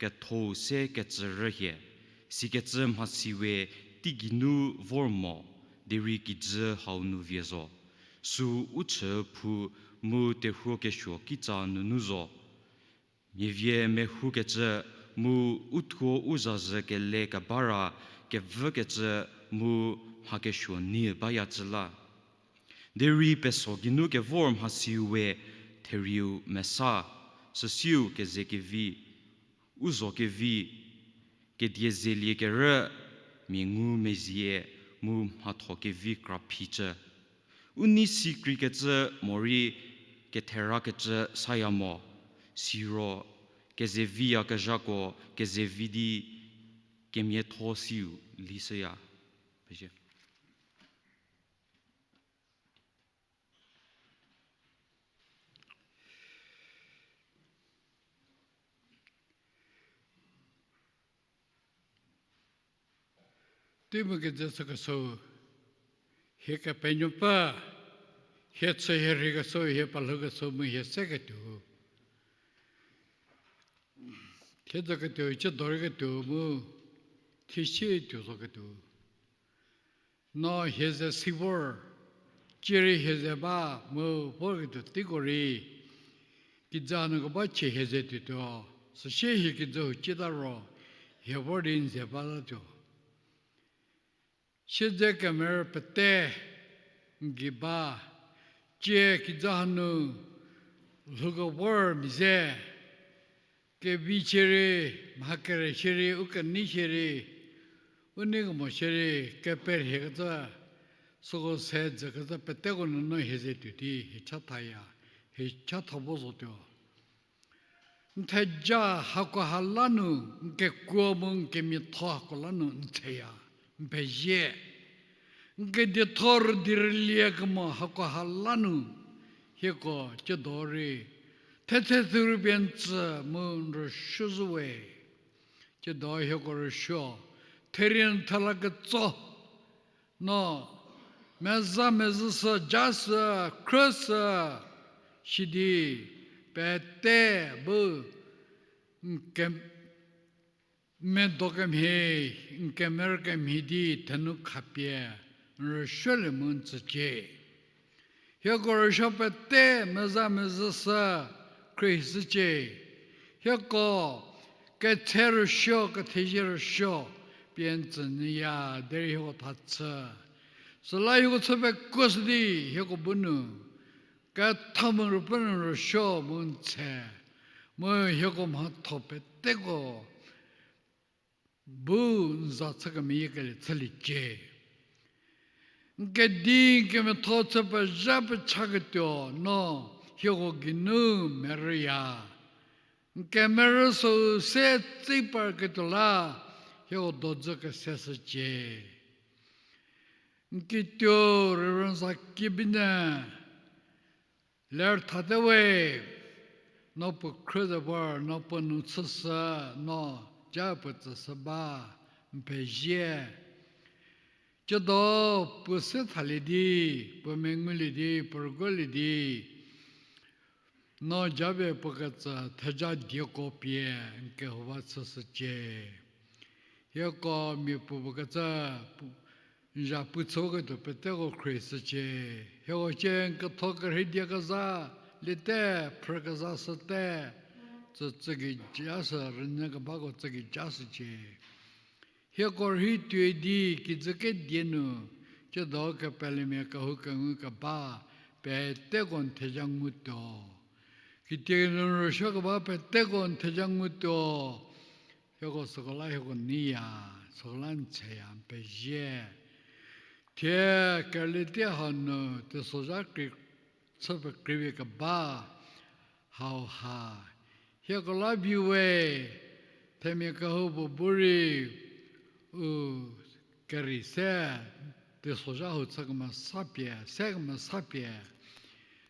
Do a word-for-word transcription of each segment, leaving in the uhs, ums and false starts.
kethou se kecü rühie, sikecü mhasi we teigeinu vor mo, derei kijü hau nu vie zo. Süu u chü phu mu terhuo kesuo kitsa nunu zo. Miavie mehoukecü mu u thuo u zazhü kele kebara kevükecü mu mha kesuo nie bayacü la. Derei peso geinu kevor mhasiu we therieu mesa, süsiu kezekevi, u zo kevi, kedie zelie kerü, mia ngu mezie mu mhatho kevi kra phicü. U nei si kreikecü morei ketherakecü saya mo, siro kezeviyakezhako kezevi di kemiatho siu lishüya. Pezie. Teimu kejü chükeshüu, hie Kepenuopfü, hie chü hie rheikeshüu, hie pelhoukeshüu mu hie seketuou, thiedzü ketuou, chü dorei ketuou mu thiesie tuo zoketuou. No hie ze si vor, cierei hie ze ba mu vorketuo teiko rei, kijü nu keba chie hie ze tuotuo, süsie hie kijü hu cieta ro, hie vor di n ze batatuo. Siedze kemerü pete n gei ba, tsie kijü hanu lhoukevor mia ze, kevi shierei, mha kere shierei, u kenei shierei, u neikemo shierei, keperhiekecü, süko se dzükecü peteko nunu hie ze tuo di hie chathaya, hie chatha vo zotuo. N theja hako ha la nu, n kekuo mu n kemiatho hako la nu n theya, n pezie. N kedietho rüdi rülie kemo hako ha la nu, hieko tsiedo rei thethe thurupie n tsü mu n rüsuo zhüwe. Tsiedo hieko rüsuo, therie n thela ketso, no meza mezhüshü, jashü, khrüshü, sidi pete bu n ke medo kemhie, n kemerü kemhie di thenu khapie n rüsuolie mu n tsücie. Hieko rüsuo pete meza mezhüshü khrieshücie. Hieko ketse rüsuo, kethezie rüsuo pie n tsü nyüya, derei hieko tha chü. Süla hieko chü pekuoshü di hieko bu nu ketha mu ruopfü nu rüsuo mu n tshe, mu hieko mhatho peteko bu n za chü kemeyiekelie chüliecie. N kedi n kemiatho chü pezha pechaketuo no hieko geinu merüya. N kemerü süu se tsi parketuo la hieko dodzü keseshücie. N kituo Reverend Zakibinyü ler thate we, no puo khrü ze vor, no puo nu chüshü, no ja puo tsüshü ba, n pezie. Tsiedo puo se thalie di, puo mengulie di, puo rüguolie di, no japie puo ketsü theja dieko pie n kehouva chüshücie. Hieko mia puo puo kecü, n za pu chüketuo peteko khrieshücie. Hieko cie n ketho kerhei die kezha liete, phrü kezha shüte, tsü tsügei ja shü, rünyü kebako tsügei ja shücie. Hieko rhei tuoi di kijü kedie nu, tsiedo kepelemia kehou kengu keba peteko n theja ngutuo. Kitie nu rüsuo keba peteko n theja ngutuo. Hieko süko la hieko neiya, süko la n tsheya, n pezie. Thie kerülie tie hau nu teisozha krei chü pekreivie keba hauha, hieko la vi we, themia kehoupuo bu rei u kerei se teisozha hau chü kemesa pie, se kemesa pie,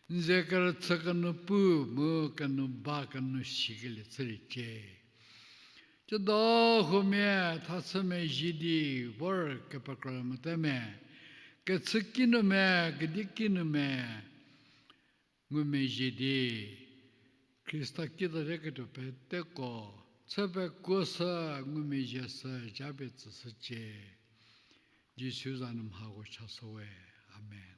n ze kerüchü kenu pu mu kenu ba kenu sikelie chüliecie. Tsiedo huomia thachü mezhie di vor kepekro mote me, kechü kinu me, kedi kinu me, ngumezhie di Khrista kidaketuo peteko Chü pekuo sü, ngumezhie sü, japie tsüshücie. Jisu za nu mhako chashüwe. Amen.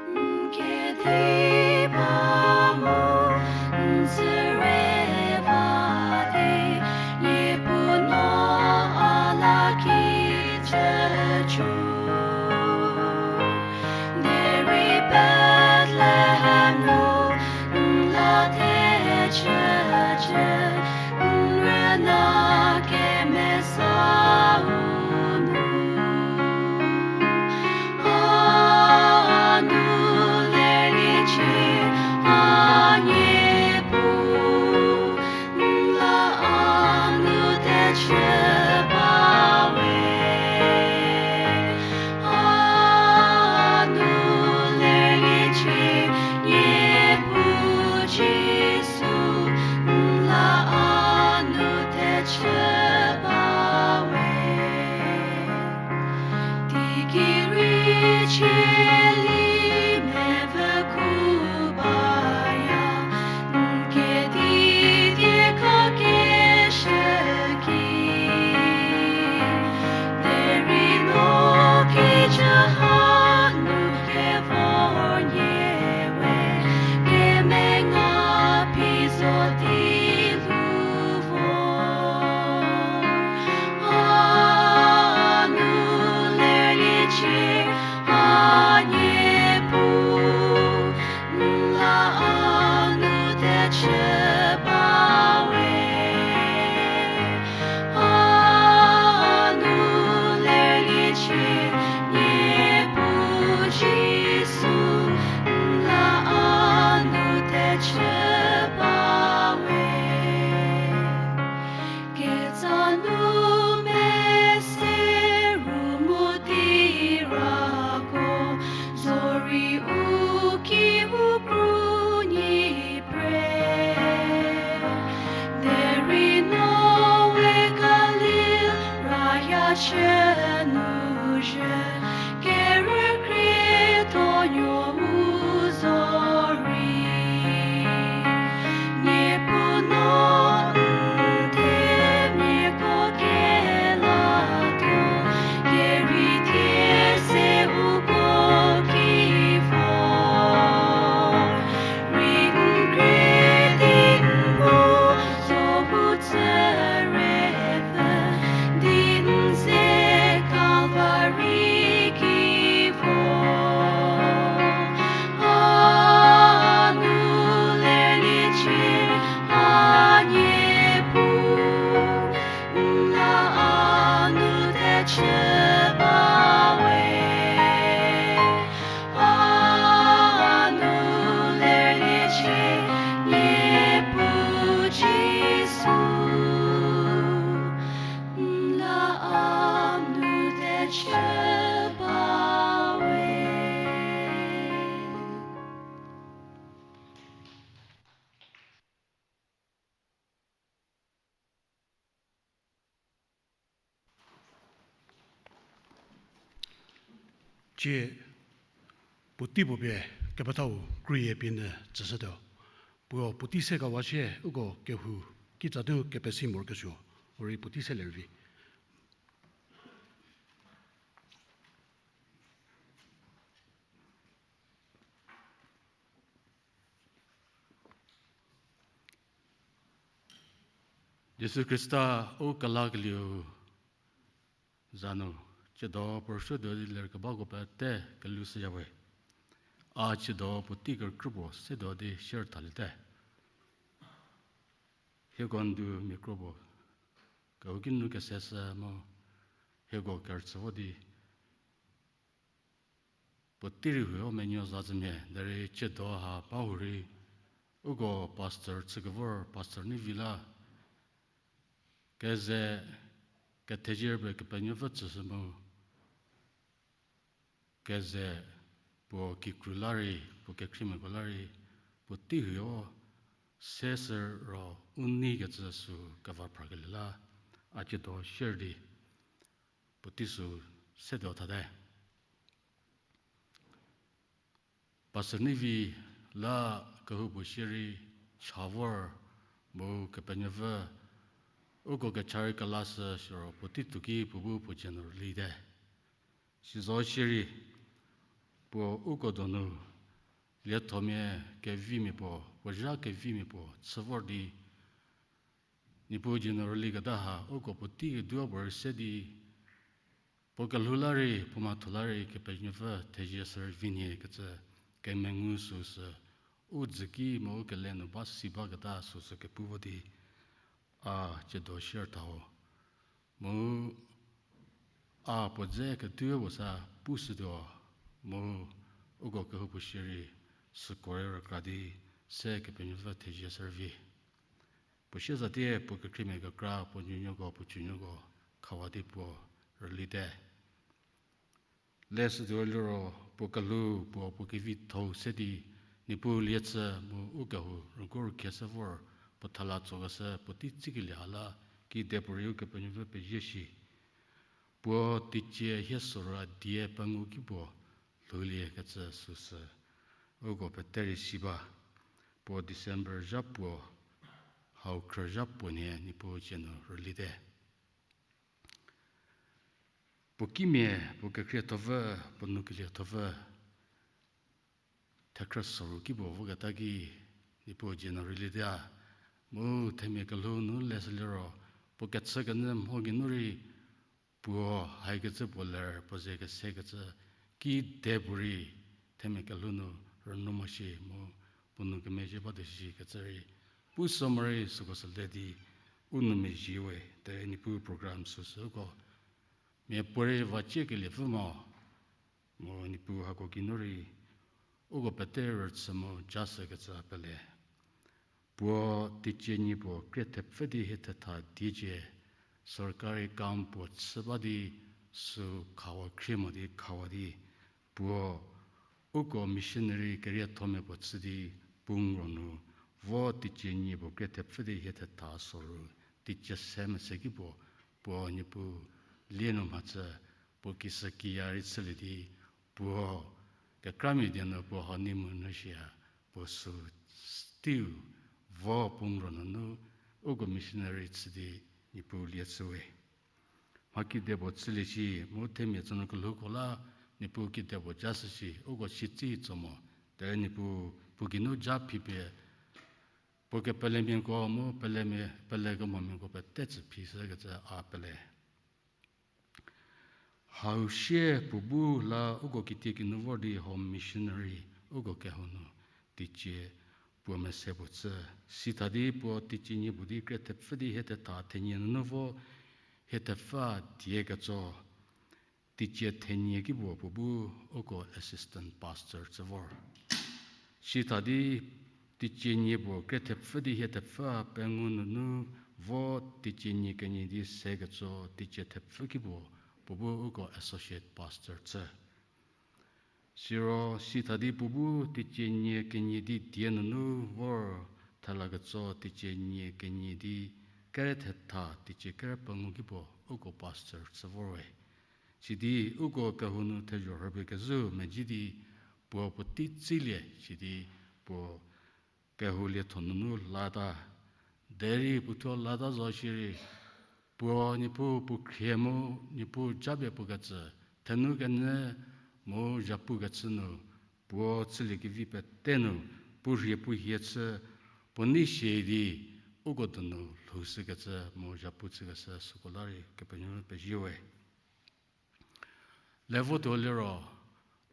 N kedi ba mu, n sürei va di, Niepuu no a la kijü cü. Derei Bethlehem nu n la thechücü, n rüna kemesau nu. A nu lerliecie, a Niepuu, n la a nu thechü bawe. A nu lerliecie, Niepuu Jisu, n la a nu thechü bawe. Teiki rei chielie mevüku baya, n kedi die khakeshü ki. Derei no kijü hanu kevor nie we, kemenga phi zo di lhou vor. A nu lerliecie, a Niepuu, n la a nu thechü bawe. A nu lerliecie, Niepuu Jisu, n la a nu thechü bawe. Ketsa nu mese ru mu di rako, zorei u ki u kru nyi pre. Derei no we Galil raya chü nu zhü, kerükrietho nuo u zorei. Niepuu no n themiako kelatho, kerei thie se uko ki vor. Rei n krie di n bu zo hu tsüre pfü, di n ze Kalvari ki vor. A nu lerliecie, a Niepuu, n la a nu thechü bawe. A nu lerliecie, Niepuu Jisu, n la a nu thechü bawe. Cie, puotei puo pie kepethau kruye pie nyü tsüshütuo. Puo puotei se kawa shie uko kehou kitsa nu kepesi morokesuo, morei puotei se lervi. Jisu Khrista u kelakelieu za nu, chiedo puo rüsuotuo di lerkebako pete kelhou shüyawe. A chiedo puotei kerükrü puo setuo di share thaliete. Hieko ndu mia kro puo kehouki nu kese shü mu hieko kerüchü vo di puotei rei huo menuo za zümia, derei chiedo ha ba hurei uko pastor chükevor, Pastor Nivi la keze kethezie pie Kepenuopfü tsüshü mu, keze puo kikru la rei, puo kekhrimiako la rei, puotei huo se sü ro u neikecü sü keva phrakelie la, a chiedo share di puotei sü setuo thate. Pastor Nivi la kehoupuo shierei cha vor mu Kepenuopfü uko kecha rei kelashü siro puotei tuoki puo bu puo dzie nu rülite. Sizo shierei puo uko donu liethomia kevimia puo, puo zha kevimia puo chü vor di Niepuu dzie nu rüliketa ha uko puotei keduo puo rei se di puo kelhou la rei, puo mhatho la rei Kepenuopfü thezie shü rei vi nie kecü kemengu süsü u dzüki mu u kele nu ba si baketa süsü kepu vo di a chiedo share tha ho. Mu a puo dze ketuo puo sa pushütuo mu uko kehoupuo shierei süko rei rükra di se Kepenuopfü thezie shü rei vi. Puo siezatie puo kekhriemia kekra puo nuonuoko puo tsunuoko khawa di puo rülite. Leshütuo liro puo kelhou puo puo kevitho-u se di Niepuu lie chü mu u kehou rüguo rükhie se vor puo thala tsokeshü puotei tsikelie ha la kidepuorei Ukepenuopfü pezie shi. Puo teicie hie sorü die pengou ki puo lhoulie kecü süsü uko pete rei si ba. Puo December zha puo, hau khrü zha puo nhie Niepuu dzie nu rülite. Puo kimia, puo kekhriethopfü, puo noukeliethopfü, thekhrü sorü ki puo voketa ki Niepuu dzie nu rüliete. Mu themia kelhou nu leshü liro puo kechükenyü mho geinu rei puo haikecü puo ler puo ze kesekecü kidepuorei themia kelhou nu rünu mo shi mu puo nou kemezhie batuo shi kecü rei pu summary süko sü le di u nou mezhie we te Niepuu program süsüko miapuorei va ciekeliepfü mo. Mu Niepuu hako geinu rei uko pete rüchü mu jashükecü pele. Puo teicie nie puo krie thepfü di hie thetha diecie, sorkari kam puo chü ba di sü khawa khrie mo di khawa di puo uko missionary keriethomia puo chü di pungro nu vo teicie nie puo krie thepfü di hie thetha sorü teicie se mese ki puo, puo Niepuu lie nu mhachü puo kishükiya rei chülie di puo kekramia die nu puo hau ni mu nu shia puo sü teiu vo pungro nunu uko missionary chü di Niepuu lie chüwe. Mha kedipuo chülie shi mu themia tsünu kelhouko la Niepuu kedipuo jashü shi uko sitsi tso mo te Niepuu puo geinu ja phipie puo kepelemiako mu pelemia, pelekemomiako pete tsü phi shükecü a pele. Hau sie puo bu la uko kitiekinu vor di home missionary uko kehou nu teicie puo mese puo chü. Sitha di puo teicie nie puo di krie thepfü di hie thetha thenie nunu vo hie thepfü die ketso teicie thenie ki puo puo bu uko assistant pastor chü vor. Sitha di teicie nie puo krie thepfü di hie thepfü pengou nunu vo teicie nie kenie di se ketso teicie thepfü ki puo puo bu uko associate pastor chü. Siro sitha di puo bu teicie nie kenie di die nunu vor thela ketso teicie nie kenie di kere thetha teicie kere pengou ki puo uko pastor chü vor we. Sidi uko kehou nu thezho rhüpie kezhü medzi di puo puotei tsülie sidi puo kehou lietho nunu lata. Derei puothuo lata zo shierei puo Niepuu puo khrie mu Niepuu japie puo ketsü thenu kenyü mu zhapu kechü nu puo chüliekevi pete nu puo rhie puo hie chü puo nei sie di uko donu lhoushükecü mu zhapu chükeshü süko la rei Kepenuopfü pezie we. Levo tuo liro,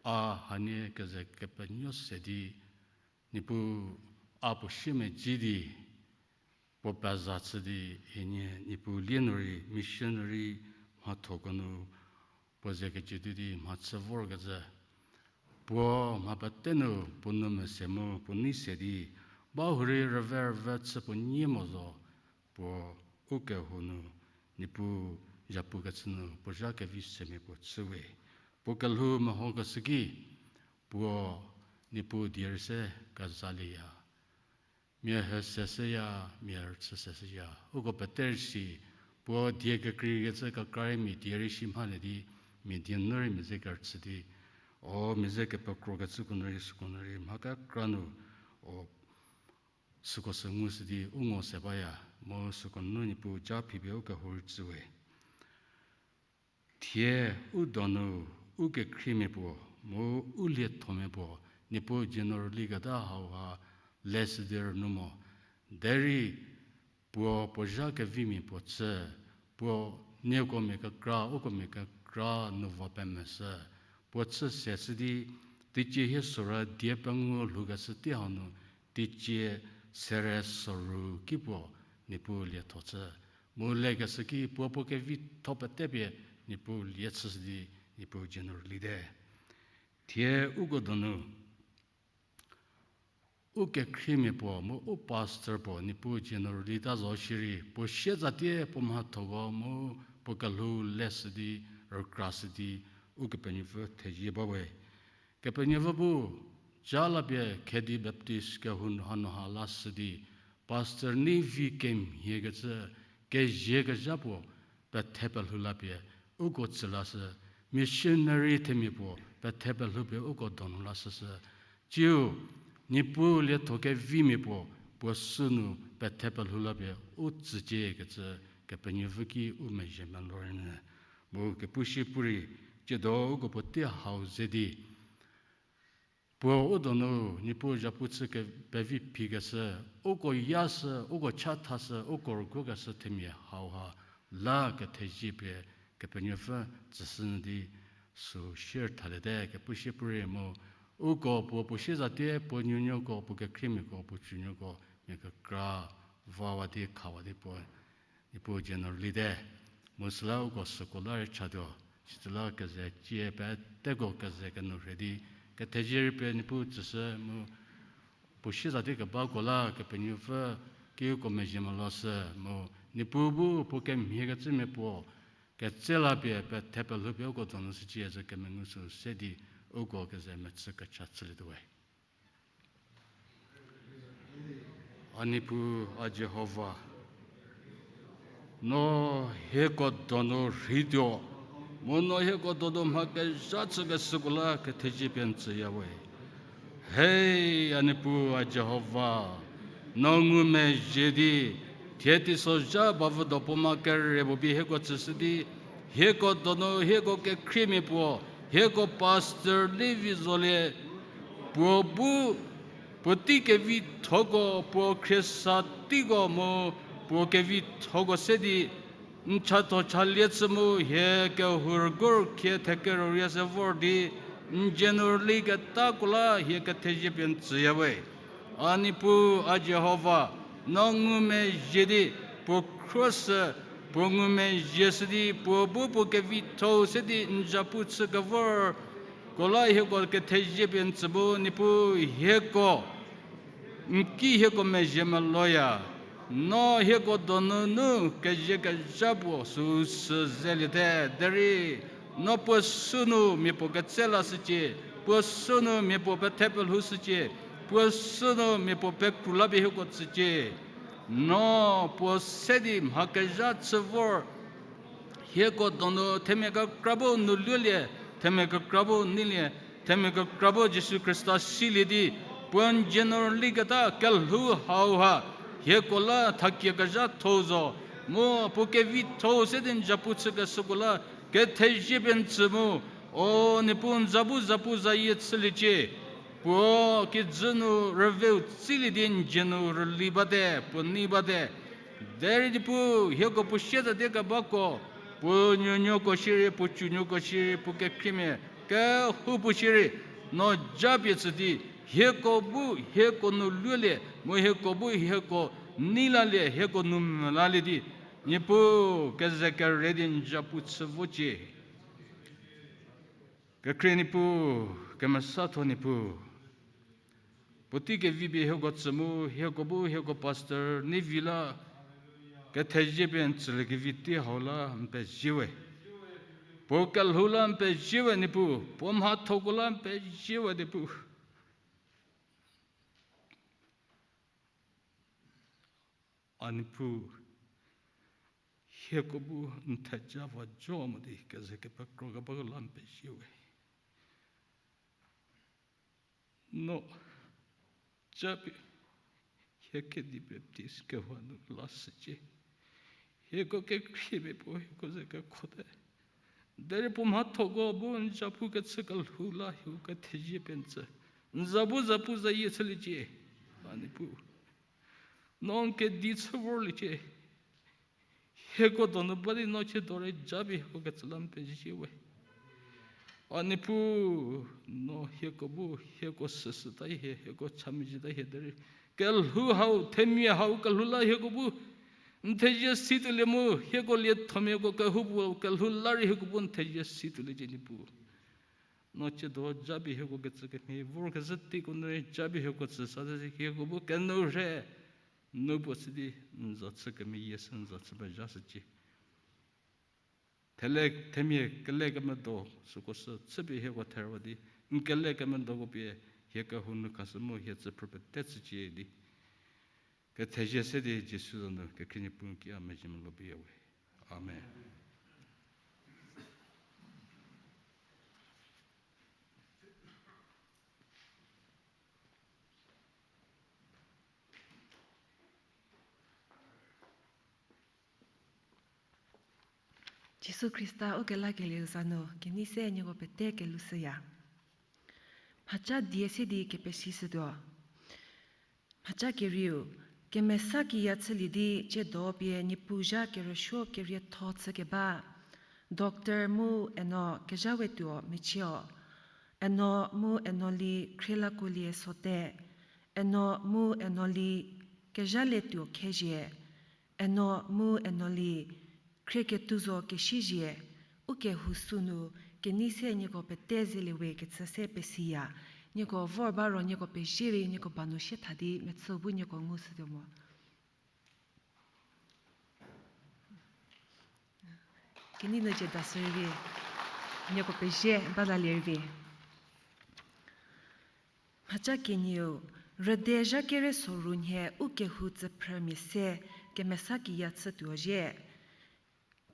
a hanie keze kepenuo se di, Niepuu a puo siemedzi di, puo peza chü di, hienie Niepuu lie nu rei missionary mhathoko nu puo ze kecü di di mhachü vorkecü. Puo mha pete nu puo nou mese mu puo nei se di, bahurei rüve rüve chü puo nyie mo zo, puo u kehou nu, Niepuu zhapukecü nu puo zha kevi semia puo chü we. Puo kelhou mehokeshü ki, puo Niepuu die rei se kezalieya. Mia he se shüya, mia rüchü se shüya. Uko pete rei si, puo die kekreikecü kekra rei mia die rei shi mhalie di, mia die nu rei mia ze kerüchü di, o mia ze kepekrokecüko nu rei süko nu rei mha kekra nu, o süko sü ngushü di u ngo se baya, mu süko nu Niepuu ja phipie u kehou rüchü we. Thie u donu u kekhriemia puo, mu u liethomia puo, Niepuu generally keta hauha leshü di rünyü mo. Derei puo puo zha kevimia puo chü, puo nieko mia kekra, uko mia kekra nu va pemeshü. Puo chü se shü di, teicie hie sorü die pengou lhoukeshü tei hau nu, teicie sere soru ki puo Niepuu lietho chü. Mu lekeshü ki puo puo kevitho petepie Niepuu lie chüshü di Niepuu generally te. Thie uko donu u kekhriemia puo mu u pastor puo Niepuu generally ta zo shierei, puo sietsatie puo mhathoko mu puo kelhou leshü di, rükrashü di, Ukepenuopfü thezie ba we. Kepenuopfü bu, ja lapie Khedi Baptist kehou hanu ha lashü di, Pastor Nivi kemhiekecü, kezie kezha puo, pethe pelhou lapie, uko tsü lashü, missionary themia puo, pethe pelhoupie uko donu lashüshü. Tsiu, Niepuu lietho kevimia puo, puo sünu pethe pelhou lapie u tsücie kecü, Kepenuopfü ki u mezhie melor nyü. Mu kepu shie pu rei, tsiedo uko puotei hau ze di, puo u donu Niepuu zhapu chü ke-, pevi phikeshü, uko yashü, uko chathashü, uko rüguokeshü themia hauha, la kethezie pie Kepenuopfü tsüshü nyü di sü share thaliete, kepu shie pu rei mu, uko puo puo siezatie, puo nuonuoko, puo kekhriemiako, puo tsunuoko, mia kekra, vawa di, khawa di puo Niepuu generally te. Mu süla uko süko la rei chatuo, sitsüla keze cie peteko keze kenu rhie di, kethezie rei pie Niepuu tsüshü mu, puo siezatie kebako la Kepenuopfü ki uko mezhie melashü mu, Niepuu bu puo kemhiekecümia puo, ketse lapie pethe pelhoupie uko donu shücie zü kemengu sü se di, uko keze mechü kecha chülietuo we. A Niepuu, a Jihova, no hieko donu rheituo, mu no hieko donu mha kezha chükeshüko la kethezie pie n tsüya we. Hei, a Niepuu, a Jihova, no ngumezhie di, thie teisozha bavüdo puo ma kere puo pie hieko tsüshü di, hieko donu hieko kekhriemia puo, hieko pastor Levi zolie, puo bu puotei kevithoko, puo khriesa teiko mu puo kevithoko se di, n chatho chalie chü mu hie kehou rüguo khie thekeroria se vor di, n generally ketako la hie kethezie pie n tsüya we. A Niepuu, a Jihova, no ngumezhie di, puo khruoshü, puo ngumezhie shü di, puo bu puo kevitho se di n zhapu chü kevorko la hieko kethezie pie n tsü bu, Niepuu hieko n ki hieko mezhie meloya, no hieko donunu kezie kezha puo süu sü zeliete, derei no puo sünu mia puo ketse lashücie, puo sünu mia puo pethe pelhoushücie, puo sünu mia puo pekru la pie hieko tsücie. No puo se di mha kezha chü vor, hieko donu themia kekra bu nu luolie, themia kekra bu neilie, themia kekra bu Jisu Khrista silie di, puo n generally keta kelhou hauha, hieko la thakie kezhatho zo, mu puo kevitho se di n zhapu chükeshüko la kethezie pie n tsü mu, o Niepuu n za bu zapuzayie chüliecie, puo kijü nu rüveu tsilie di n dzie nu rüli bate, puo nei bate. Derei Niepuu, hieko puo siezadie kebako, puo nuonuoko shierei, puo tsunuoko shierei, puo kekhriemia kehoupuo shierei, no japie tsü di, hieko bu hieko nu luolie, mu hieko bu hieko nei lalie, hieko nu melalie di, Niepuu, keze kere di n zapu chü vocie. Kekhrie Niepuu, kemesatho Niepuu. Puotei kevi pie hieko tsü mu, hieko bu hieko pastor nei vi la, kethezie pie n tsüliekevi tei hau la n pezie we. Puo kelhou la n pezie we Niepuu, puo mhathoko la n pezie we Niepuu. A Niepuu, hieko bu n theja va jo mo di keze kepekro kebako la n pezie we. No, japie, hie kedi Baptist kehou nu la shücie. Hieko kekhriepie puo hieko ze kekhote. Derei puo mhathoko bu n zapu kechü kelhou la hieko kethezie pie n tsü. N za bu zapu zayie chüliecie. A Niepuu, no n kedi chü vorliecie. Hieko donu ba di no chiedo rei japie hieko ketsü la n pezie we. A Niepuu, no hieko bu, hieko süsü ta hie, hieko chamezhie ta hie derei, kelhou hau, themia hau kelhou la hieko bu n thezie si tuolie mu, hieko liethomiako kehoupuo kelhou la rei hieko bu n thezie si tuoliecie Niepuu. No chiedo japie hieko kecü kemhie vorkezhü teiko nu rei japie hieko tsü sa ze hieko bu kenourhe nu puo chü di n za chü kemeyie sü n za chü pezha shücie. Thele, themia kele kemedo süko sü chüpie hieko therwa di, n kele kemedoko pie hie kehou nu khashü mu hie tsüphrü pete chücie di, kethezie se di Jisu za nu kekhrie Niepuu ki a mezhie melo pie ya we. Amen. Jisu Khrista ukelakelieu za nu kenei se nieko pete kelushüya. Mhaca die se di kepesishütuo. Mhaca kerieu, kemesa kiya chülie di tsiedo pie Niepuu zha kerüsuo kerietho chükeba, Doctor mu Eno Kezhawetuo Michio, Eno mu Enoli Khrielakolie Sote, Eno mu Enoli Kezhalietuo Khezhie, Eno mu Enoli Khrieketuzo Kesizhie, ukehou sünu kenei se nieko pete zeliewe kecü se pesiya. Nieko vor ba ro nieko pezie rei nieko ba nu sie tha di mechü bu nieko ngushütuo mo. Kenei nu ciedashü rei vi, nieko pezie ba lalie rei vi. Mhaca kenieu, rüde zha kere soru nhie ukehou tsüphrümia se kemesa kiya chütuo zhie.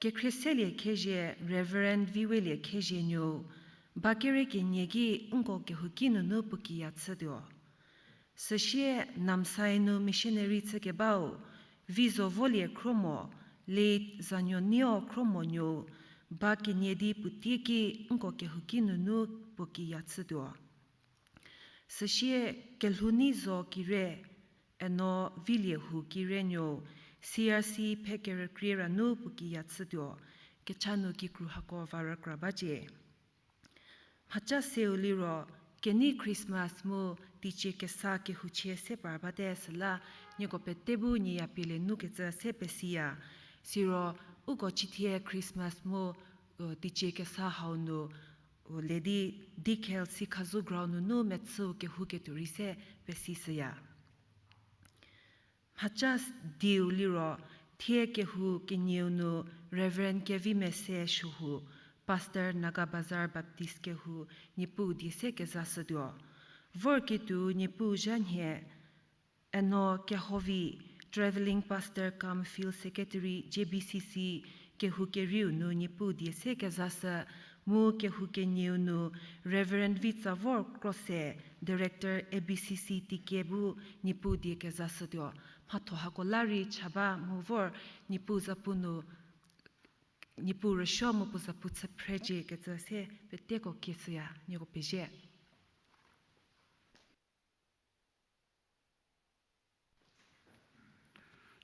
Kekhrie selie Khezhie Reverend Viwelie Khezhie nuou, ba kere kenie ki nko kehouki nunu puo kiya chütuo. Süsie Namsai nu missionary chükebau, Vizovolie Khromo, late Zanuonio Khromo nuou, ba kenie di puotei ki nko kehouki nunu puo kiya chütuo. Süsie Kelhouneizo Kire, Eno Vilie Hou Kire nuou, C R C phe kerükrie ra nu puo kiya chütuo, kecha nu kikru hako va rükra bacie. Mhaca seu liro, kenei Christmas mu teicie kesa kehouchie se par bate süla, nieko pete bu nie ya pielie nu kecü se pesiya. Siro, uko chithie Christmas mu, teicie kesa hau nu, le di, Dikhel Sikhazou ground nunu mechüu kehouketuo rei se pesishüya. Mhaca dieu liro, thie kehou kenieu nu Reverend Kevimese Suohu, Pastor Naga Bazar Baptist kehou, Niepuu die se kezashütuo. Vorketuo Niepuu zha nhie, Eno Kehovi, Travelling Pastor cum Field Secretary, J B C C, kehou kerieu nu Niepuu die se kezashü, mu kehou kenieu nu Reverend Vitsavor Krose, Director, A B C C Tekie bu Niepuu die kezashütuo. Mhatho hako la rei cha ba mu vor Niepuu zapu nu, Niepuu rüsuo mu puo zapu chü phrecie kecü se peteko kieshüya, nieko pezie.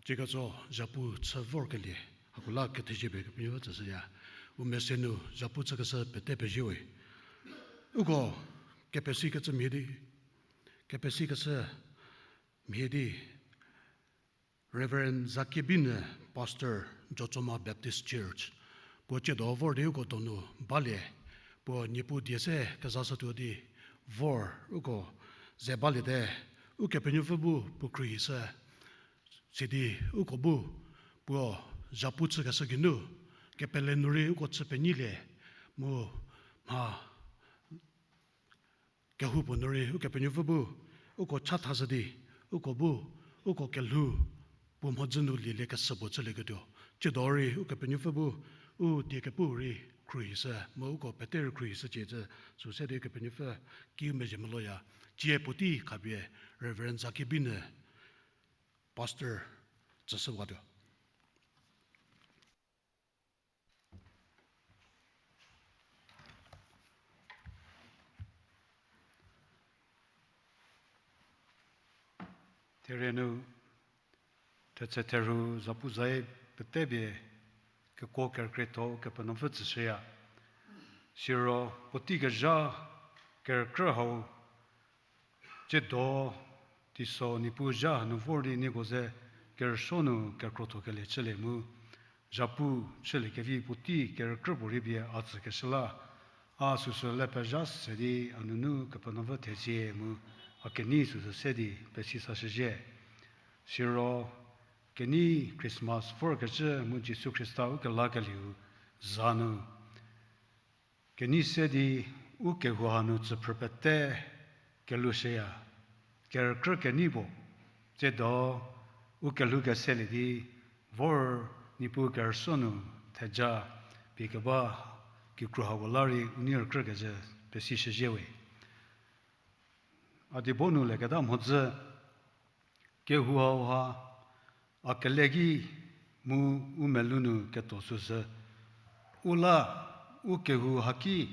Tsieketso zhapu chü vorkelie, hako la kethezie pie Kepenuopfü tsüshüya. U mese nu zhapu chükeshü pete pezie we. Uko kepesikecü mhie di, kepesikecü mhie di, Reverend Zakiebine, Pastor, Jotsoma Baptist Church. Puo tsiedo vor di uko donu balie, puo Niepuu die se kezashütuo di vor uko ze baliete, Ukepenuopfü bu puo khruohishü, sidi uko bu puo zhapu chükeshü geinu, kepele nu rei uko chü penyilie, mu mha kehoupuo nu rei Ukepenuopfü bu uko chathashü di, uko bu, uko kelhou puo mhodzü nu lielie keshü puo chülieketuo. Tsiedo rei Ukepenuopfü bu u die kepuu rei khruohishü, mu uko pete rei khruohishücie cü, sü se di Ukepenuopfü kiu mezhie meloya. Tsie puotei khapie Reverend Zakiebine, Pastor, tsüshüwatuo. Therie nu, thetse therhu zapu zayie pete pie kekuo kerükrietho Kepenuopfü tsüshüya. Siro puotei kezha kerükrü hau, tsiedo teiso Niepuu zha hanu vor di nieko ze kerüsuo nu kekrotho kelie chülie mu, zhapu chüliekevi puotei kerükrü puorei pie a tsükeshü la, a süsü le pezha se di a nunu Kepenuopfü thezie mu a kenei süsü se di pesi sashüzhie. Siro kenei Christmas vorkecü mu Jisu Khrista ukelakelieu za nu kenei se di u kehou hanu tsüphrü pete kelushüya, kerükrü kenei puo, tsiedo u kelhou keselie di vor Niepuu kerüsuo nu theja pie keba kikru hako la rei u nei rükrükecü pesishüzhie we. A diebo nu leketa mhodzü, kehou hauha a kele ki mu u melou nu ketuo süsü, u la u kehou haki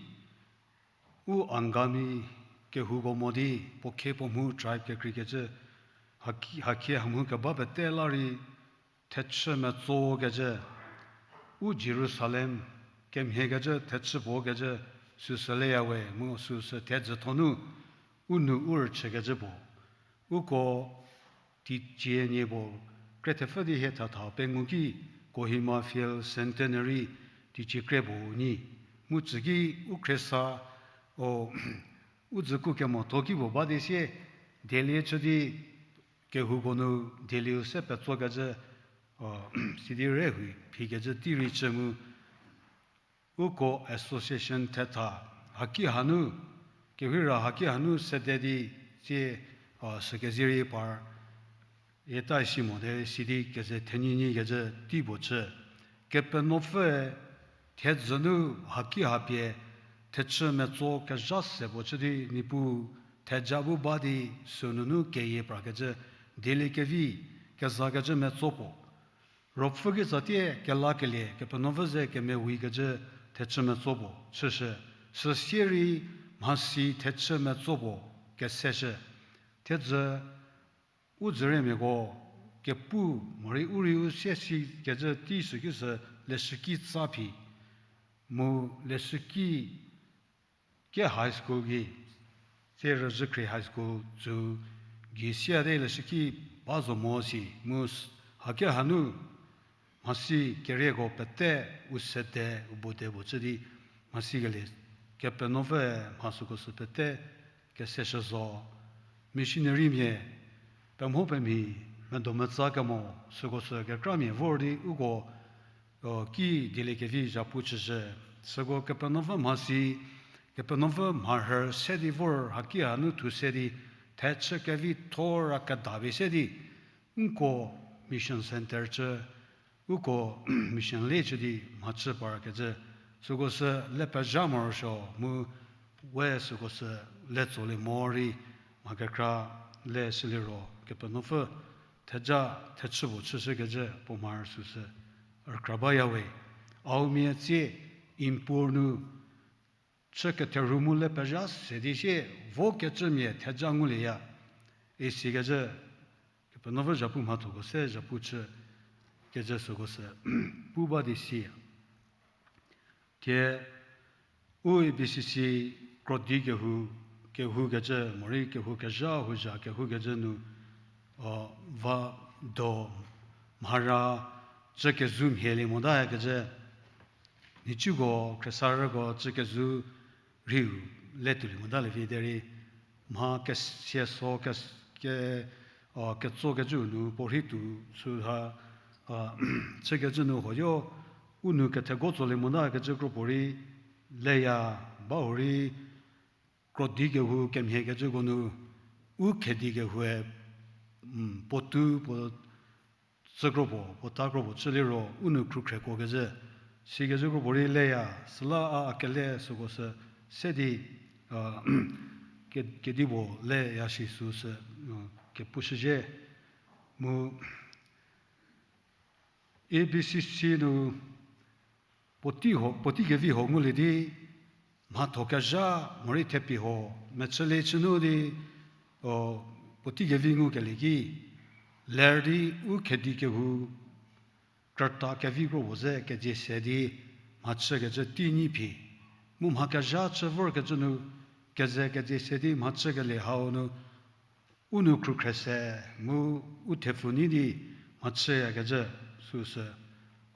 u Angami kehouko mo di puo khie puo mhu tribe kekreikecü haki, hakhie hamhu keba pete la rei thechü metsokecü, u Jerusalem kemhiekecü thechü puo kecü süsü leya we mu süsü thedzü thonu u nu u rüchükecü puo. Uko teicie nie puo kre thepfü di hie thatha pengou ki Kohima Field Centenary teicie kre puo nyi. Mu tsüki u khriesa, o, u dzüku kemo tho ki puo ba di sie, dielie chü di kehouko nu dielieu se petsokecü, o, sidi rei hu phikecü tei rei chü mu uko association thetha haki hanu, kehira haki hanu sede di tsie, a, sükezie rei par, ieta isi mo de sidi keze thenyinyikecü tei puo chü. Kepenuopfüe thedzü nu haki hapie thechü metso kezha se puo chü di Niepuu theja bu ba di sünunu keyie prakecü dieliekevi kezakecü metso puo. Ruopfü kitsatie kelakelie Kepenuopfü ze kemewikecü thechü metso puo chüshü, süsie rei mhasi thechü metso puo keseshü. Thiedzü u dzüriemiako kepu morei u rei u sie sikecü tei süki sü leshüki tsa phi. Mu leshüki ke high school gei, tsie Rüzhükhrie High School tsü gei siate leshüki ba zo mo si, mu s-, haki hanu mhasi kerieko pete u sede u bode puo chü di mhasi kelie Kepenuopfü mha süko sü pete keseshü zo. Missionarymia pemho pemhi medo metsa kemo süko sü kekramia vor di uko, o, ki dieliekevi zhapu chüshü. Süko Kepenuopfü mhasi, Kepenuopfü mharhü se di vor haki hanu thu se di thechü kevitho ra kedapie se di nko mission centre chü, uko mission le chü di mhachü parkecü süko sü le pezha morosuo mu we süko sü le tsolie mo rei mha kekra le shüliro Kepenuopfü theja thechü puo chüshükecü puo mharü süsü rükra baya we. Aomia tsie Impur nu chü ketherhu mu le pezha se di sie vokecümia theja ngulieya isikecü Kepenuopfü zhapu mhathoko se zhapu chü kecü süko sü pu ba di siya. Thie u A B C C krodi kehou, kehoukecü morei kehou kezha hou zha kehoukecü nu, o, va do mhara cü kezhü mhielie motakecü, nhicuko khriesarüko cü kezhü rhiu le tuolie motalie vi derei mha kesia so ke, ke, o, ketsokecü nu puorhi tuo süha, o, chükecü nu huoyo u nou kethego tsolie motakecü kropuorei leya, ba hurei krodi kehou kemhiekecüko nu u khedi kehoue, puotou puo cü kropuo, puo ta kropuo chü liro u nou khrukhriekuokecü, sikecü kropuorei leya, süla a a kele süko sü se di, a, ke, kedipuo leya shi süsü, a, kepushüzhie mu A B C C nu puotei ho, puotei kevi ho ngulie di, mhatho kezha morei thepie ho mechülie chünu di, o, puotei kevi ngukelie ki, ler di u khedi kehou krüta kevi kro puo ze kezie se di mhachükecü tei nyi phi, mu mha kezha chü vorkecü nu keze kezie se di mhachükelie hau nu u nou khrukhrie se mu u thepfü nyi di mhachüyakecü süsü,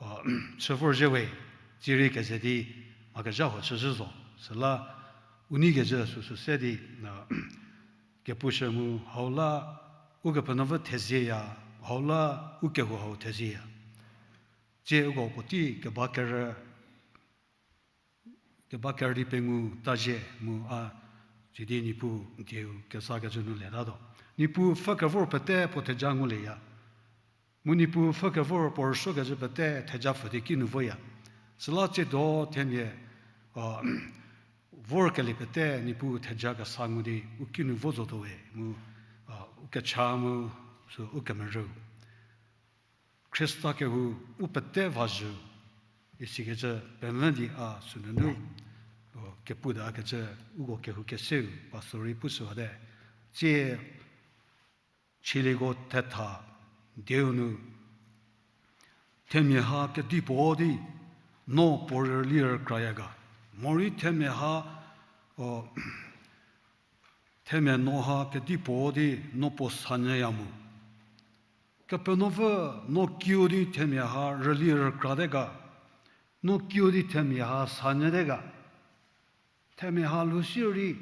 a, chü vorzhie we, tsierei keze di mha kezha huo chüzhü zo, süla u neikecü süsü se di, a, kepushü mu hau la Ukepenuopfü thezieya, hau la u kehou hau thezieya. Tsie uko puotei keba kerü, keba kerü di pengou tazhie mu a, sidi Niepuu dieu kezakecü nu letatuo. Niepuu pfhü kevor pete puo theja ngulieya. Mu Niepuu pfhü kevor puo rüsuokecü pete theja pfhü di kinu voya. Süla tsiedo themia, a, vorkelie pete Niepuu theja kesa ngu di u kinu vo zotuo we mu, a, u kecha mu sü u kemerü. Khrista kehou u pete vazhü, isikecü pemvü di a sünunu, o, kepu takecü uko kehou keseu pastor rei pushüwate. Tsie chilieko thetha dieu nu, themia ha kedipuo di no puo rüli rükraya ga, morei themia ha, o, themia no ha kedipuo di no puo sanyüya mu. Kepenuopfü no kiu di themia ha rüli rükrate ga, no kiu di themia ha sanyüte ga. Themia ha lhou sirei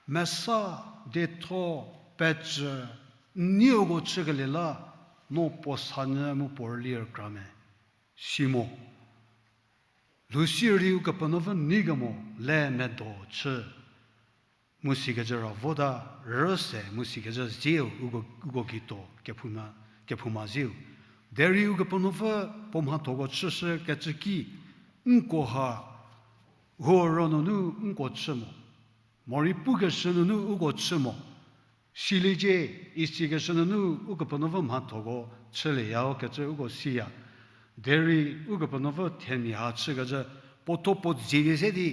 mesa, detho, pecü, n nieko chükelie la no puo sanyü mu puo rüli rükra me. Si mo. Lhou sirei Ukepenuopfü nei kemo le medo chü. Mu sikecü ra vota rüse mu sikecü zieu uko, uko gei to kephouma, kephouma zieu. Derei Ukepenuopfü puo mhathoko chüshü kecü ki, nko ha huo ro nunu nko chü mo. Morei pukeshü nunu uko chü mo. Siliecie, isikeshü nunu Ukepenuopfü mhathoko chülieya kecü uko siya. Derei Ukepenuopfü themia ha chükecü, puo tho puo dzie di se di,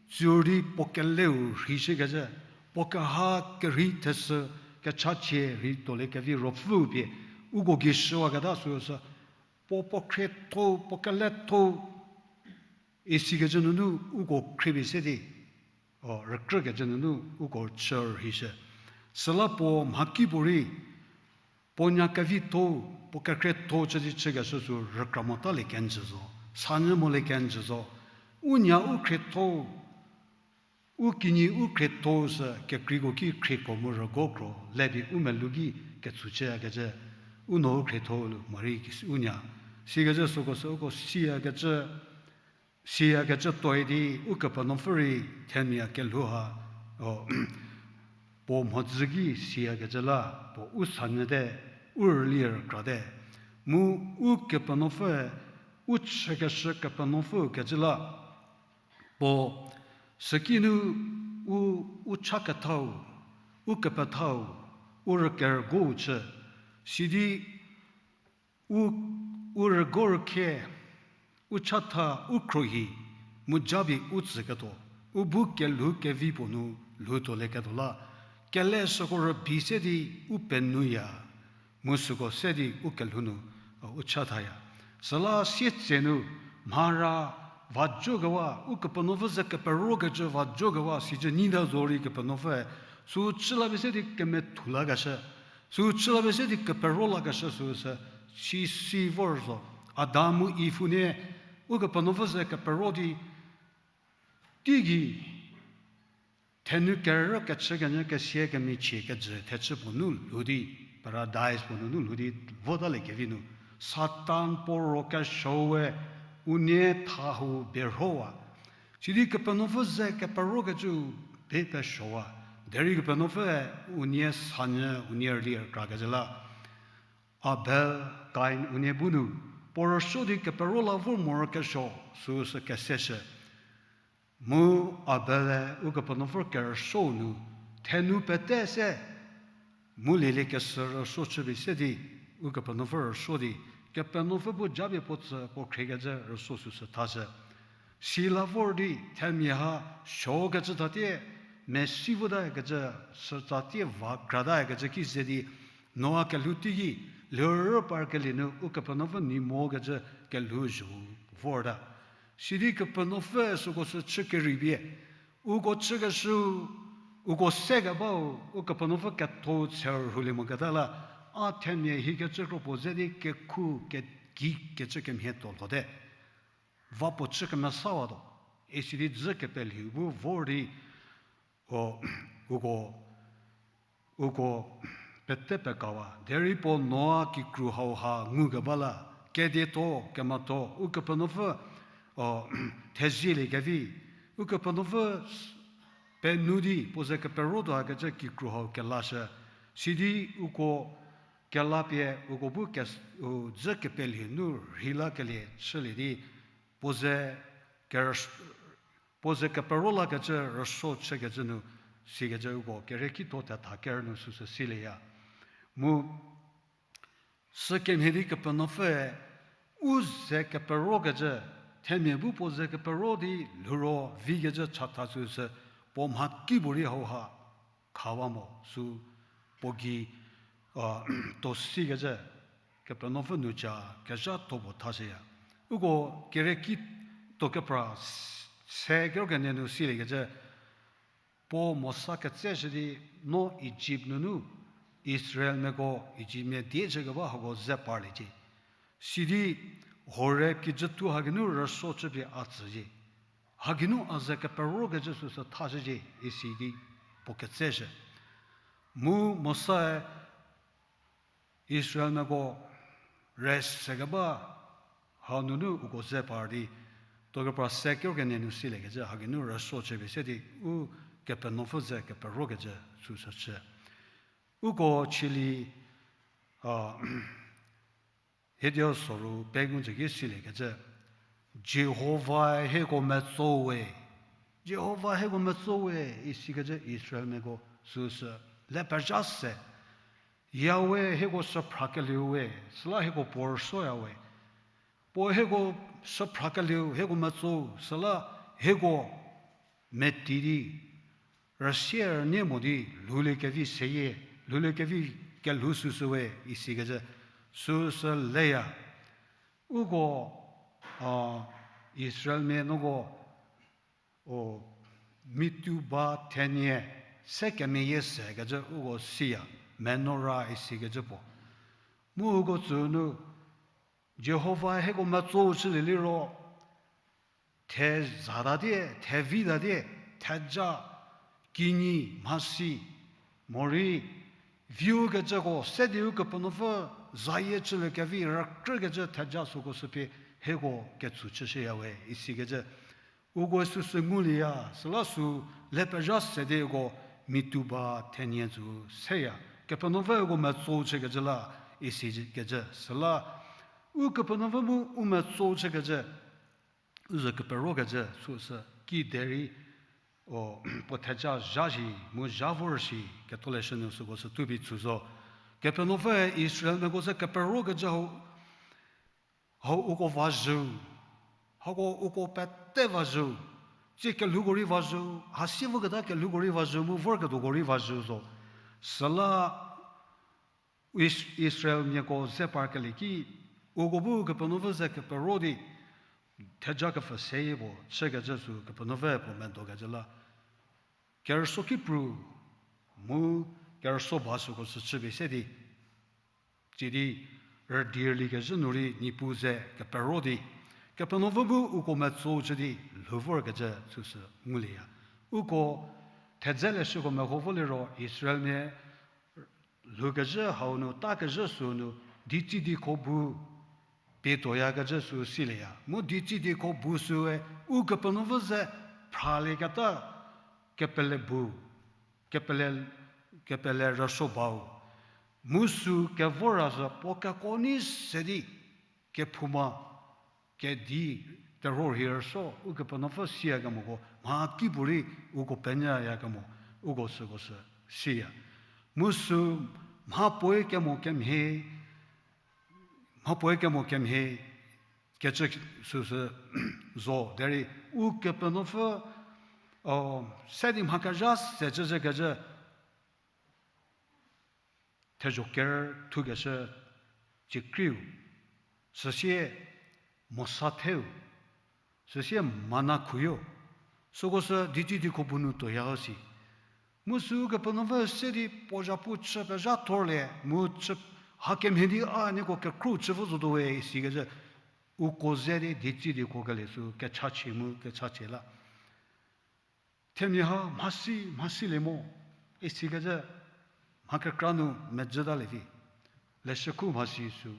tsur di puo keleu rhishükecü, puo keha kerhei thesü kechachie rei tuolie kevi ruopfü pie, uko gei shüwaketa süsü, puo puo khrietho, puo keletho, isikecü nunu uko khriepie se di, o, rükrükecü nunu uko chü rhishü. Süla puo mhakipuorei, puo nya kevitho, puo kekhrietho chü di chükeshü sü rükra motalie kenjü zo, sanyü molie kenjü zo. U nya u khrietho, u kinyi u khrietho sü kekreiko ki khrieko mu rügokro lepie u melou ki ketsu chüyakecü, u no u khrietho lu morei u nya. Sikecü süko sü uko siyakecü, siyakecü tuoi di Ukepenuopfü rei themia kelhou ha, o, puo mhodzü ki siyakecü la, puo u sanyüte, u rüli rükrate. Mu Ukepenuopfü, u chükeshü Kepenuopfü kecü la, puo süki nu u, u cha kethau, u kepethau, u rükerügou chü, sidi u, u rügorükhie, u chatha, u khrohi, mu japie u tsüketuo, u bu kelhou kevi puo nu lhoutuolieketuo la, kele süko rübei se di u penuya, Mu süko se di u kelhou nu, u chathaya. Süla sietse nu, mhara, va jokewa, Ukepenuopfü ze keperokecü va jokewa, sicü nyita zorei Kepenuopfüe, sü chü la pie se di kemethu lakeshü, sü chü la pie se di kepero lakeshü süsü, si si vor zo. Adam mu Iv unie, Ukepenuopfü ze kepero di, teigei, thenu kerü kechü kenyü kesia kemichie kejü thechü puo nu lhou di, paradise puo nunu lhou di votaliekevi nu, Satan puo ro kesuowe, unie thau berhowa. Sidi Kepenuopfü ze keperokecü be pesuowa. Derei Kepenuopfüe unie sanyü, unie rüli rükrakecü la. Abel, Kain unie bu nu, puo rüsuo di kepero la vor morokesuo, süsü keseshü. Mu Abele Ukepenuopfü kerüsuo nu, thenu pete se, mu lielie kesü rüsuo chüpie se di, Ukepenuopfü rüsuo di, Kepenuopfü bu japie puo tsü puo khriekecü rüsuo süsü thashü. Si la vor di, themia ha, suokecü tatie, mesi votakecü, sütatie va kratakecü ki ze di, Noa kelhou teiki, lhurü parkelie nu Ukepenuopfü nei mokecü kelhou zho vorta. Sidi Kepenuopfü süko sü chü kerei pie, uko chükeshü, uko sekebau, Ukepenuopfü ketho tshe rhulie moketa la, a themia hikecü kro puo ze di kekhu kegi kecü kemhie tuo lhote. Va puo chü kemesawatuo. Isidi dzü kepelhou bu vor di, o, uko, uko pete pekawa. Derei puo Noa kikru hauha ngukeba la, kedie tuo, kematuo, Ukepenuopfü, o, thezieliekevi, Ukepenuopfü penuo di puo ze keperotuo hakecü kikru hau kelashü. Sidi uko kela pie uko bu ke, u, dzü kepelhou nu rhei lakelie chülie di, puo ze kerüs-, puo ze kepero lakecü rüsuo chükecü nu, sikecü uko kere kituo thetha ker nu süsü silieya. Mu sükemhie di Kepenuopfüe u ze keperokecü, themia bu puo ze kepero di lhouro vikecü chatha süsü puo mhakipuorei hauha khawa mo sü puo gei, a, tuo sikecü, Kepenuopfü nu ca kezha tuo puo thashüya. Uko kere kituo kepra s-, se kerükenie nu siliekecü, puo Mosa ketseshü di no Ijipt nunu Israelmiako, Ijiptmia die chükeba hako ze parliecie. Sidi Horeb kijüthu hageinu rüsuo chüpie a tsücie. Hageinu a ze keperokecü süsü thashücie isi di puo ketseshü. Mu Mosae Israelmiako rest sekeba hanunu uko ze par di, tuo kepra se kerükenie nu siliekecü hageinu rüsuo chüpie se di u Kepenuopfü ze keperokecü süsü chü. Uko chili, a, Hidio soru pengou zhü ki siliekecü, Jihovae hieko metsowe, Jihova hieko metsowe isikecü Israelmiako süsü le pezha se, Yahweh hieko süphrakelieu we, süla hieko puo rüsuoya we. Puo hieko süphrakelieu, hieko metso, süla hieko meti di, rüsie rünie mo di lhoulie kevi seyie, lhoulie kevi kelhou süsü we isikecü süsü leya. Uko, a, Israelmia nuko, o, mituba thenie se kemeyie sekecü uko siya, menorah isikecü puo. Mu uko tsünu, Jihova hieko metso chülie liro, thezatatie, thevitatie, theja, kinyi, mhasi, morei, viu kecüko, se di Ukepenuopfü zayie chülie kevi rükrükecü theja süko süpie hieko ketsü chüshüya we isikecü. Uko süsü ngulieya, süla sü le pezha se di uko mituba thenie tsü seya. Kepenuopfü uko metso chükecü la isikecü. Süla Ukepenuopfü mu u metso chükecü, u ze keperokecü süsü kiderei, o, puo theja zha shi, mu zha vor shi, ketholeshü nu süko sü tubi tsü zo. Kepenuopfüe Israelmiako ze keperokecü hau, hau uko vazhü, hako uko pete vazhü, tsie kelhouko rei vazhü, hasi voketa kelhouko rei vazhü, mu vorketuoko rei vazhü zo. Süla Is-, Israelmiako ze parkelie ki, uko bu Kepenuopfü ze kepero di, theja kepfü seyie puo chükecü sü Kepenuopfü puo medokecü la. Kerüsuo kipru, mu kerüsuo ba süko sü chüpie se di. Sidi rüdirlikezhü nu rei Niepuu ze kepero di, Kepenuopfü bu uko metso chü di lhou vorkecü süsü ngulieya. Uko thedze leshüko meho vo liro Israelmia lhoukezhü hau nu, takezhü sü nu, ditsi diko bu pie tuoyakecü sü silieya. Mu ditsi diko bu süe, Ukepenuopfü ze phralieketa kepele bu, kepele, kepele rüsuo bau. Mu sü kevor ra sü puo keko nei se di, kephouma, kedi, terhuo rhie rüsuo, Ukepenuopfü siyakemoko mha kipuorei uko penyüyakemo, uko süko sü siya. Mu sü mhapuoe kemo kemhie, mhapuoe kemo kemhie kecü süsü zo, derei Ukepenuopfü, o, se di mha kezha se cüzhükecü, thezho ker thukeshü ciekriu, süsie mosa theu, süsie mana khuyo, süko sü ditsi diko bu nu tuoya si. Mu sü Kepenuopfü se di puo zhapu chü pezha thorlie, mu chü, hakemhie di a nieko kekhro chü vo zotuo we isikecü, uko ze di ditsi diko kelie sü kechachie mu kechachie la. Themia ha mhasi, mhasilie mo, isikecü mha kekra nu medzütalie vi. Leshü khu mhasi sü.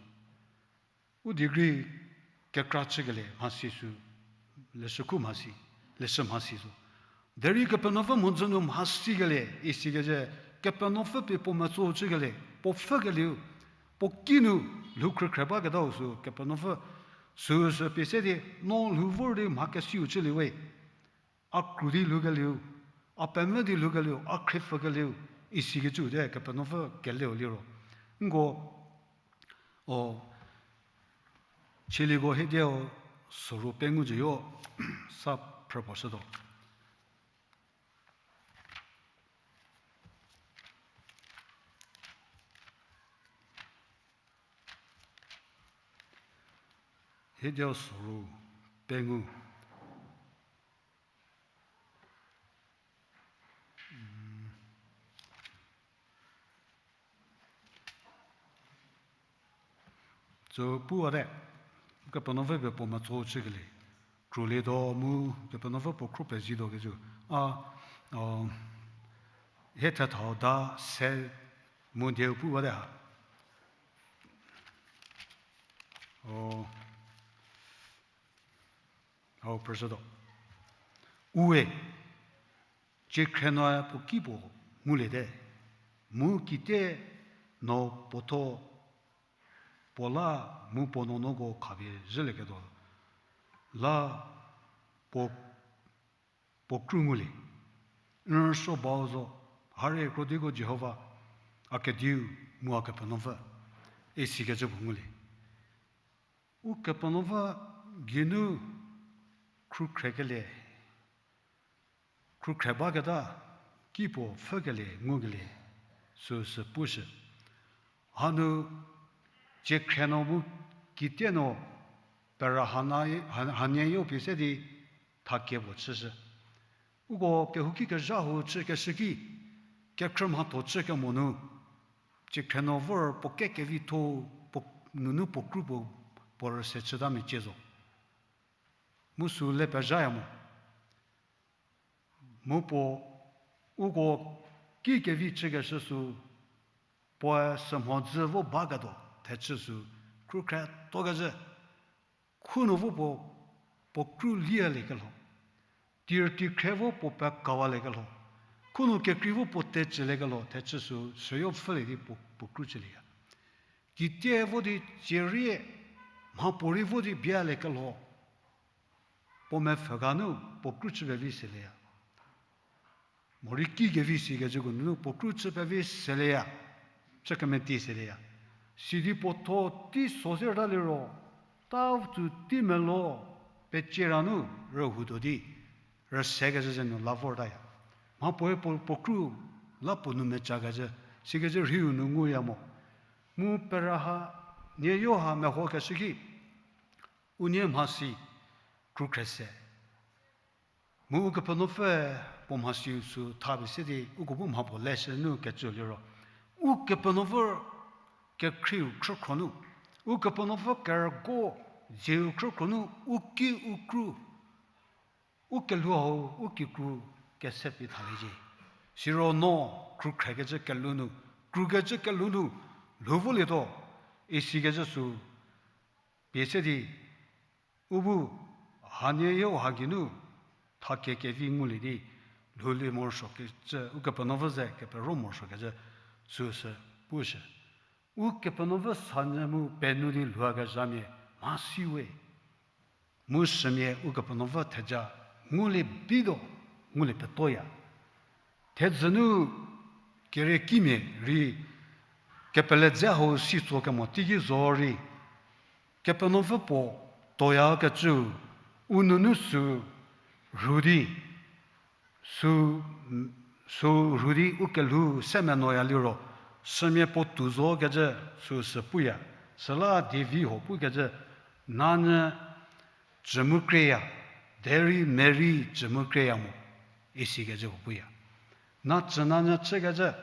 U degree kekra chükelie mhasi sü. Leshü khu mhasi, leshü mhasi zo. Derei Kepenuopfü mhodzü nu mhasikelie isikecü, Kepenuopfü pie puo metso chükelie, puo pfhükelieu, puo kinu lhou khrükhre baketau sü Kepenuopfü süsü pie se di, no lhou vor di mha kesiu chülie we. A kru di lhoukelieu, a pemvü di lhoukelieu, a khriepfükelieu, isikecü te Kepenuopfü keleu liro. Nko, o, Chiliko hiediu süru pengou jüyo, sa phrü puo shütuo. Hiediu süru pengou. Tsü puwate, Kepenuopfü pie puo metso chükelie, krolietuo mu Kepenuopfü puo khro pezituo kecü. A, o, hie thethau da se mu dieu puwate ha. O, hau phrüshütuo. Ue, ciekhrie noe puo ki puo nguliete, mu kite no puotho puo la mu puo nuonuoko khapie zhülieketuo la puo, puo kru ngulie. N rüsuo bau zo, harie krodiko Jihova, a Kediu mu a Kepenuopfü, isikecü puo ngulie. Ukepenuopfü geinu khrukhrekelie, khrukhre baketa ki puo pfhükelie ngukelie süsü pushü. Hanu ciekhrie no mu kite no pera hanie, ha-, hanie yo pie se di thakie puo chüshü. Uko kehouki kezha hu chükeshü ki, kekhrü mhatho chü kemo nu, ciekhrie no vor puo ke kevitho, puo, nunu puo kru puo, puo rüse chüta mecie zo. Mu sü le pezhaya mo. Mu puo uko ki kevi chükeshü sü, puoe sümhodzü vo baketuo thechü sü, khrukhre tuokecü, khunu vo puo, puo kru lialiekelho, tir tikhre vo puo pekawaliekelho, khunu kekrei vo puo tecüliekelho thechü sü, süyo pfhülie di puo, puo kru chülieya. Kite vo di cierie, mhapuorei vo di bialiekelho, puo mepfhü ga nu puo kru chü pevi selieya. Morei ki kevi sikecüko nunu puo kru chü pevi selieya, chü kemeti selieya. Sidi puo tho tei so se rüta liro, ta tsü tei melo, pecie ra nu rühoutuo di, rüsekecü ze nu la vortaya. Mhapuoe puo, puo kru la puo nou mecakecü, sikecü rhiu nu nguya mo. Mu pera ha, nie yo ha mehokeshü ki, unie mhasi krukhre se. Mu Ukepenuopfü puo mhasiu sü tha pie se di uko bu mha puo leshü nu kecü liro, Ukepenuopfü kekhrieu khrükhro nu, Ukepenuopfü kerügo dzeu khrükhro nu, u ki u kru, u kelhou hau u kikru kese pie thaliecie. Siro no krukhrekecü kelhou nu, krukecü kelhou nu lhou volietuo, isikecü sü pie se di, u bu hanie yo ha geinu thakie kevi ngulie di, lhoulie morosuokecü, Ukepenuopfü ze kepero morosuokecü süsü pushü. Ukepenuopfü sanyü mu penuo di lhouakezhamia mhasi we. Mu shümia Ukepenuopfü theja ngulie bituo, ngulie petuoya. Thedzü nu keriekimia rei kepele dze hau si tso kemo teiki zo rei, Kepenuopfü puo tuoyakecü, u nunu sü rhu di, sü, sü rhu di u kelhou se menuoya liro, shümia puo tou zokecü süsü puya, süla dievi huo pukecü, nanyü cü mu kreya, derei Mary cü mu kreya mo, isikecü huo puya. Na cü nanyü chükecü,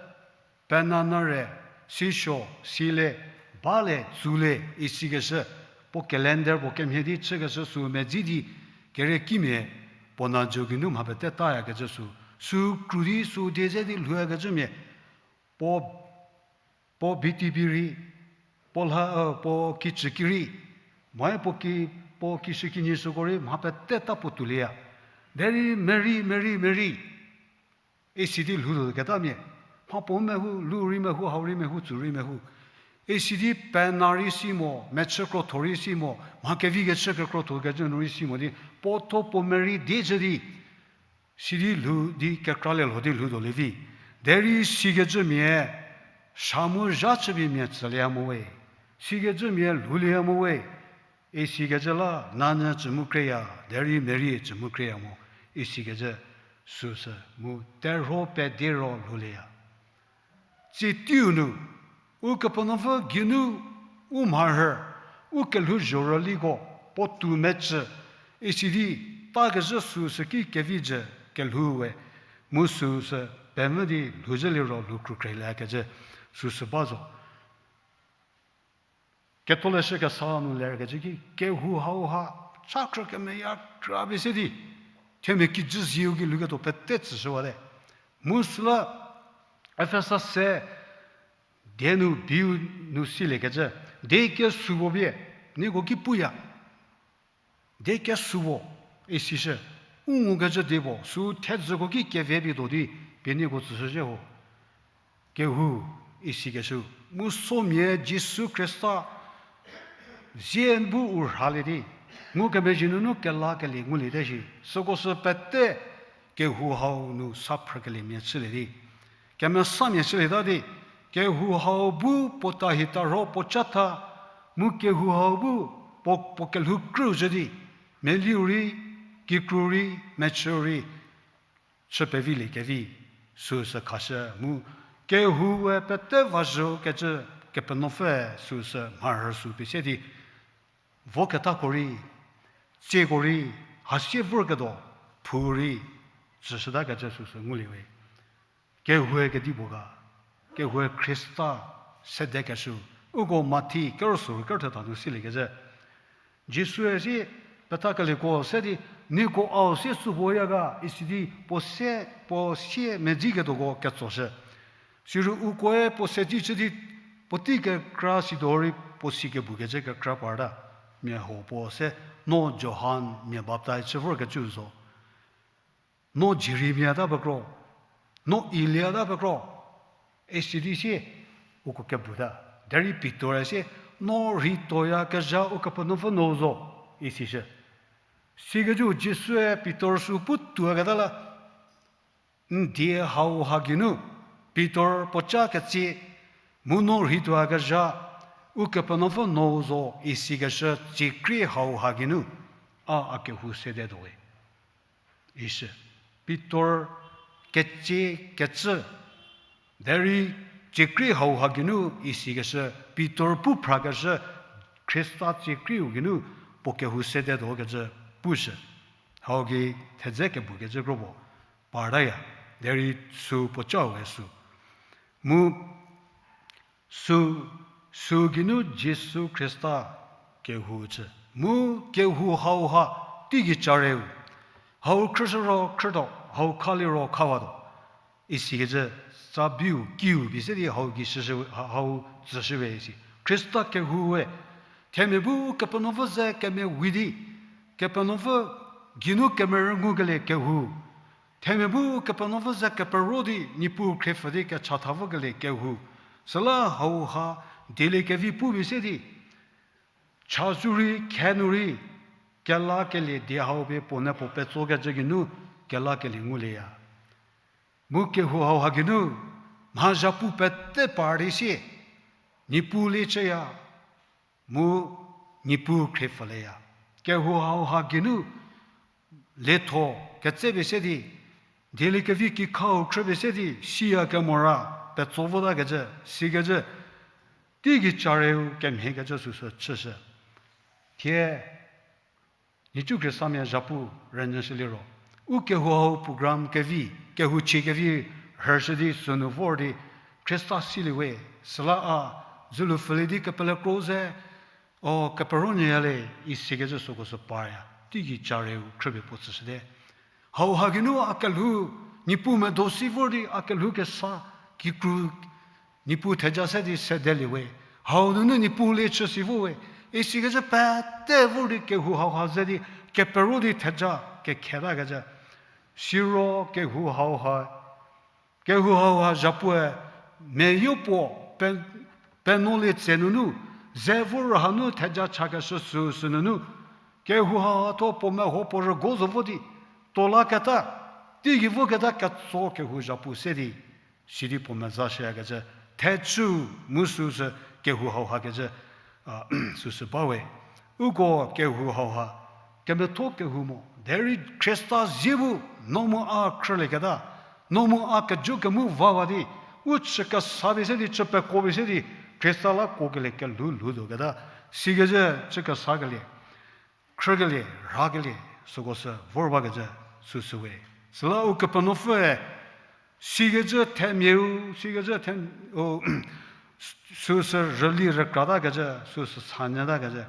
pena nare, sisuo, sile, bale, tsüle, isikeshü, puo calendar puo kemhie di chükeshü sü medzi di, keriekimia puo najo geinu mha pete tayakecü sü, sü kru di sü die ze di lhouyakecümia, puo, puo B T B rei, puo lha, puo kicü ki rei, moe puo ki, puo kishükinyi süko rei mha pete ta puo toulieya. Derei Mary, Mary, Mary, isi di lhoutuo ketamia, mha puo mehou, lhou rei mehou, hau rei mehou, tsü rei mehou, isi di pena rei si mo, mechü krotho rei si mo, mha kevi kechü kekrothokecü nu rei si mo di, puo tho puo Mary die chü di, sidi lhou di kekralie lho di lhoutuolie vi. Derei sikecümia, sha mu zha chüpie mia tsülieya mo we. Sikecümia lhoulieya mo we. Isikecü la, nanyü cü mu kreya, derei Mary cü mu kreya mo, isikecü süsü mu terhuo pedi ro lhoulieya. Tsie teiu nu, Ukepenuopfü geinu u mharhü, u kelhouzho rüliko, puo tou mecü, isi di, takezhü süsü ki kevi jü kelhou we, mu süsü pemvü di lhouzhü liro lhou khrukhreliekecü süsü ba zo. Ketholeshü Kesa nu lerkecü ki, kehou hauha, cha khrü kemeya kra pie se di, themia kijü zieu ki lhouketuo pete tsüshüwate. Mu süla, Efesa se, die nu biu nu siliekecü, die kesuo pie, nieko ki puya. Die kesuo, isishü, u ngukecü die puo, sü thedzüko ki keve pie tuo di, pie nieko tsüshüzhie ho. Kehou, isikeshü, mu somia Jisu Khrista, zie bu u rhalie di, ngukemezhie nunu kelakelie nguliete shi, süko sü pete kehou hau nu sa phrükeliemia chülie di, kemesamia chülieta di, kehou hau bu puo tahi tarho puo chatha, mu kehou hau bu puo, puo kelhou krüzhü di, meliu rei, kikru rei, mechü rei, chü pevilie kevi, süsü khashü mu, kehoue pete vazhükecü Kepenuopfü süsü mharhü sü pie se di, voketako rei, tsieko rei, hasie vorketuo, phu rei, tsüshütakecü süsü ngulie we. Kehoue kedipuo ga, kehoue Khrista sedekeshü, uko Mathi kerüsuo kerütheta nu siliekecü. Jisue si, pethakelieko se di, nieko au sie süpuoya ga, isi di, puo se, puo sie medziketuoko ketsoshü. Siro ukoe puo se di chü di, puotei kekra situo rei puo si kebukecü kekra parta. Mia huo puo se, no Johan mia baptaiz chü vorkecü zo. No Jeremia ta pekro, no Elia ta pekro, isi di sie uko kebuta. Derei Pitor-e sie, no rheituoyakezha Ukepenuopfü nou zo, isishü. Sikecü Jisue Pitor sü pu tuoketa la, n die hauha geinu, Pitor puoca ketsie, mu no rheituoyakezha Ukepenuopfü nou zo isikeshü tsiekrie hauha geinu, a a kehou sedetuo we. Ishü, Pitor ketsie kecü, derei Tiekrei hauha geinu isikeshü, Pitor pu phrakeshü, Khrista tsiekreiu geinu puo kehou sede tuokecü pushü. Hau gei thedze kebukecü kropuo partaya, derei sü puo ca we sü. Mu sü, sü geinu Jisu Khrista kehou chü. Mu kehou hauha teigei careu. Hau khrüshü ro khrütuo, hau kha liro khawatuo. Isikecü, tsa biu kiu pie se di hau gei shüshü, ha-, hau tsüshüwe isi. Khrista kehou we, themia bu Kepenuopfü ze kemewi di, Kepenuopfü geinu kemerü ngukelie kehou. Themia bu Kepenuopfü ze kepero di, Niepuu khriepfü di kechatha vokelie kehou. Süla hauha dieliekevi pupie se di, chazou rei, khenu rei, kelakelie die hau pie puo ne puo petsokecü geinu kelakelie ngulieya. Mu kehou hauha geinu, mha zhapu pete par di sie, Niepuu lie chüya, mu Niepuu khriepfülieya. Kehou hauha geinu, lietho ketsepie se di, dieliekevi kikhau khrüpie se di, siya kemora, petso votakecü, sikecü, teigei careu kemhiekecü süsü chüshü. Thie, nhicu Khristamia zhapu rünyüshü liro, u kehou hau program kevi, kehou chie kevi rhüshü di sünu vor di, Khrista silie we, süla a, dzülu pfülie di kepele kro ze, o, kepero nyüya le, isikecü süko sü parya, teigei careu khrüpie puo tsüshüte. Hauha geinu a kelhou, Niepuu medo si vor di a kelhou kesa, kikru, Niepuu theja se di sedelie we. Hau nunu Niepuu lie chü si vo we. Isikecü pete vor di kehou hauha ze di, kepero di theja kekhetakecü. Siro kehou hauha, kehou hauha zhapue, meyo puo, pe-, penuolie tse nunu, ze vor hanu theja chakeshü süsü nunu, kehou hauha thuo puo meho puo rügo zo vo di, tolaketa, teigei voketa ketso kehou zhapu se di, sidi puo mezashüyakecü, thechü mu süsü kehou hauhakecü, a, süsü ba we. Uko kehou hauha, kemethuo kehou mo, derei Khrista zie bu, no mu a khrülieketa, no mu a kejo kemu vawa di, u chü kesa pie se di, chü pekuo pie se di, Khrista la kuokelie kelhou lhoutuoketa, sikecü chü kesakelie, khrükelie, rhakelie, süko sü vor bakecü, süsü we. Süla Ukepenuopfüe, sikecü themiau, sikecü the, o, süsü rüli rükratakecü, süsü sanyütakecü.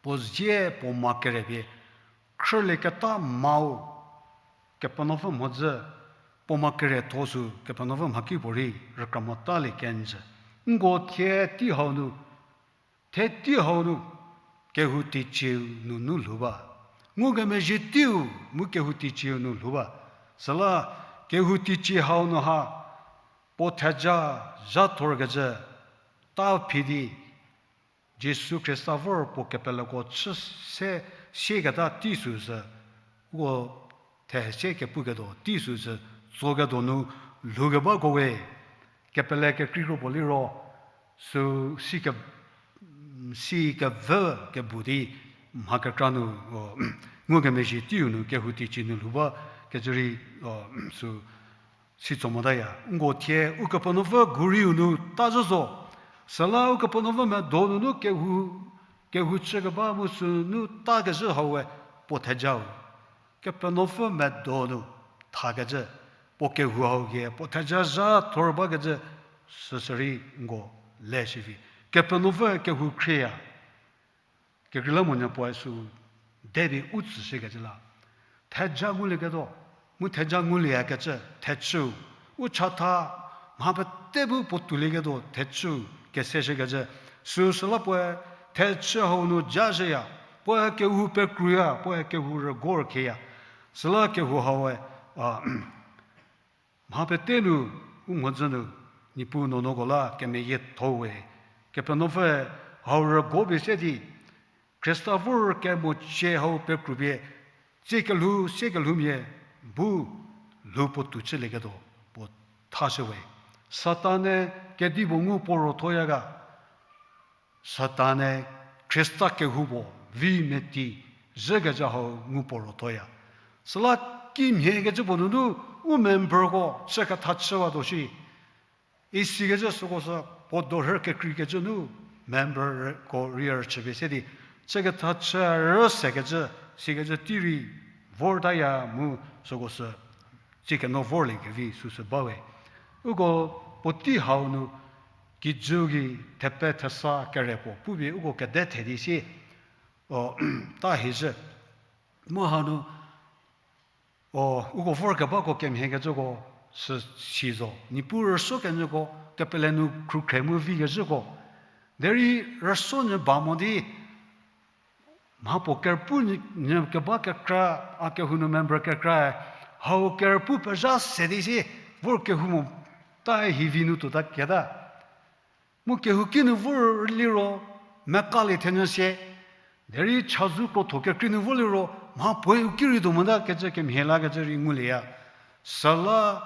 Puo zie puo ma kere pie, khrülieketa mau, Kepenuopfü mhodzü, puo ma kere tho sü, Kepenuopfü mhakipuorei, rükra motalie kenjü. Nko thie tei hau nu, thie tei hau nu, kehou teicieu nunu lhou ba. Ngukemezhie teiu mu kehou teicieu nu lhou ba. Süla kehou teicie hau nu ha, puo theja zha thorkecü, ta phi di, Jisu Khrista vor puo kepeleko chü se sieketa tei süsü, uko thehesie kepuketuo tei süsü, tsoketuo nu lhoukebako we, kepele kekreikro puo liro, sü si ke, si kevü kebu di mha kekra nu, o, ngukemezhie teiu nu kehou teicie nu lhou ba kecü rei, o, sü si tso motaya. Nko thie Ukepenuopfü guriu nu ta zhü zo. Süla Ukepenuopfü medo nunu kehou, kehou chükeba mu sünu takezhü hau we puo thejau. Kepenuopfü medo nu thakecü, puo kehou hau kie, puo theja zha thor bakecü, süsürei nko le shivi. Kepenuopfü kehou khrieya. Kekreilamonyü puoe sü depie u tsüshükecü la. Theja ngulieketuo, mu theja ngulieyakecü thechüu. U chatha mha pete bu puo toulieketuo thechüu keseshükecü. Süsüla puoe thechü hau nu jashüya, puoe kehou pekruya, puoe kehou rügor khieya. Süla kehou haue, a, mha pete nu, u mhodzü nu, Niepuu nuonuoko la kemeyietho we. Kepenuopfü hau rügo pie se di, Khrista vor kemochie hau pekrupie, tsie kelhou, sie kelhoumia, bu lhou puo tou chülieketuo, puo thashü we. Satan-e kedipuo ngu puo rothoya ga, Satan-e Khrista kehoupuo vi meti zhükecü hau ngu puo rothoya. Süla kimhiekecü puo nunu u memberko chü ketha chüwatuo shi. Isikecü süko sü puo dorhü kekreikecü nu memberko rei rüchüpie se di, chüketha chü rüsekecü, sikecü tei rei vortaya mu süko sü, tsie keno vorlie kevi süsü bawe. Uko puotei hau nu kijü gei thepe thesa kere puo pupie uko kede the di sie, o, ta hizhü. Mu hanu, o, uko vorkebako kemhiekecüko sü si zo. Niepuu rüsuo kenyüko, kepele nu khrukhre mu vikecüko. Derei rüsuo nyü ba mo di, mha puo kerüpu nyü, nyü keba kekra, a kehou nu member kekrae, hau kerüpu pezha se di sie, vor kehou mo, tae hivi nu tuota keta. Mu kehouki nu vor liro, mekalie thenyü sie. Derei chazou krotho kekrei nu vor liro, mha puoe u ki rei tuo mota kecü kemhie lakecü rei ngulieya. Süla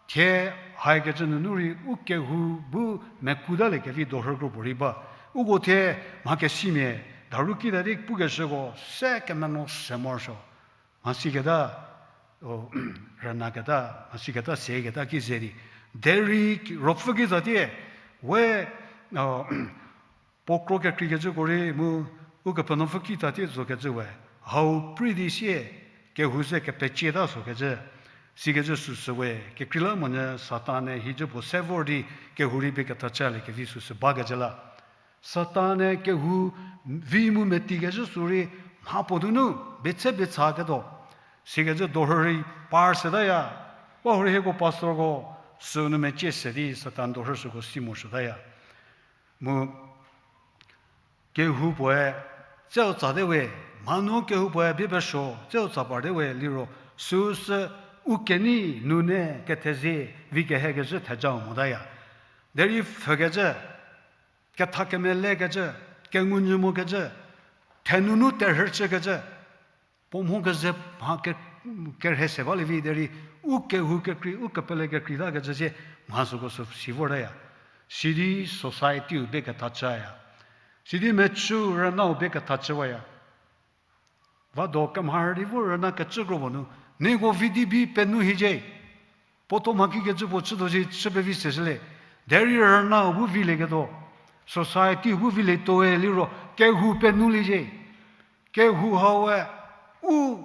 thie haikecü nunu rei u kehou bu mekutaliekevi dorhü kropuo rei ba. Uko thie mha kesimia, daru kita di pukeshüko se kemenuo se morosuo. Mhasiketa, o, rünaketa, mhasiketa seketa ki ze di. Derei ruopfü ki zatie, we, o, puo kro kekreikecüko rei mu, Ukepenuopfü ki tatie zokecü we. Hau prei di sie, kehou ze kepecieta sokecü. Sikecü süsü we, kekreilamonyü Satan-e hicü puo se vor di, kehou rei bie kethachülie kevi süsü bakecü la. Satan-e kehou vi mu metikezhü sü rei mha puo nunu betshe betsaketuo. Sikecü dorhü rei par setaya. Ba hurei hieko pastorko sünu mecie se di Satan dorhü süko si morosuotaya. Mu kehou puoe tseu tsate we, mhanu kehou puoe bie pesuo tseu tsa parte we liro, süsü u kenei nunu kethezie vi kehekezhü thejau motaya. Derei pfhükecü, ketha kemelekecü, kengunyü mokecü, thenunu terhü chükecü, puo mho keze mha ke-, kerhei se balie vi derei, u kehou kekrei, u kepele kekreitakecü sie, mha süko sü si vortaya. Sidi society-u bie kethachüya. Sidi mechü rünau bie kethachüwaya. Vado kemharü di vo rüna kecü kro puo nu, nieko V D B penu hiecie. Puo thuo mha kikecü puo chütuo zie chü pevi seshülie. Derei rünau bu vilieketuo, society bu vilietuoe liro, kehou penuliecie. Kehou haue, u,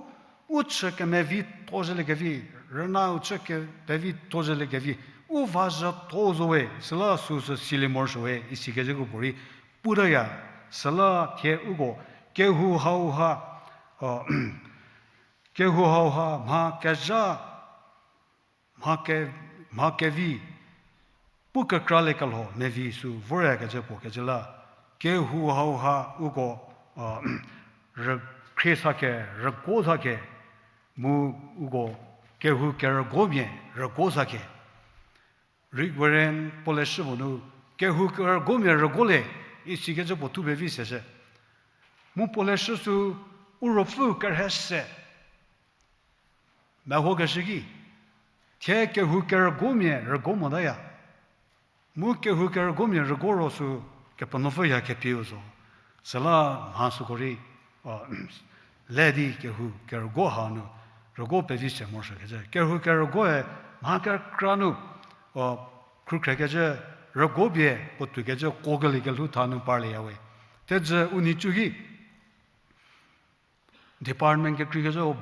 u chü kemevi tuo zhüliekevi, rünau chü kepevi tuo zhüliekevi, u va zhütuo zowe, süla süsü silie morosuowe, isikecü kro puorei putaya, süla thie uko, kehou hauha, o, kehou hauha mha kezha, mha ke-, mha kevi, pu kekraliekelho mevi sü voryakecü puo kecü la, kehou hauha uko, a, rükhrie sa ke, rügo sa ke, mu uko kehou kerügomia rügo sa ke. Rik Warren puo leshü puo nu, kehou kerügomia rügolie, isikecü puo thu pevi seshü. Mu puo leshü sü, u ruopfü kerhei se mehokeshü ki, thie kehou kerügomia rügo motaya. Mu kehou kerügomia rügo ro sü Kepenuopfü ya kepieu zo. Süla mha süko rei, a, le di kehou kerügo hanu rügo pevi se morosuokecü. Kehou kerügoe mha kekra nu, a, khrükhrekecü rügo pie puo toukecü kokelie kelhou tha nu parlieyawe. Thedzü u nhicu ki, department kekreikecü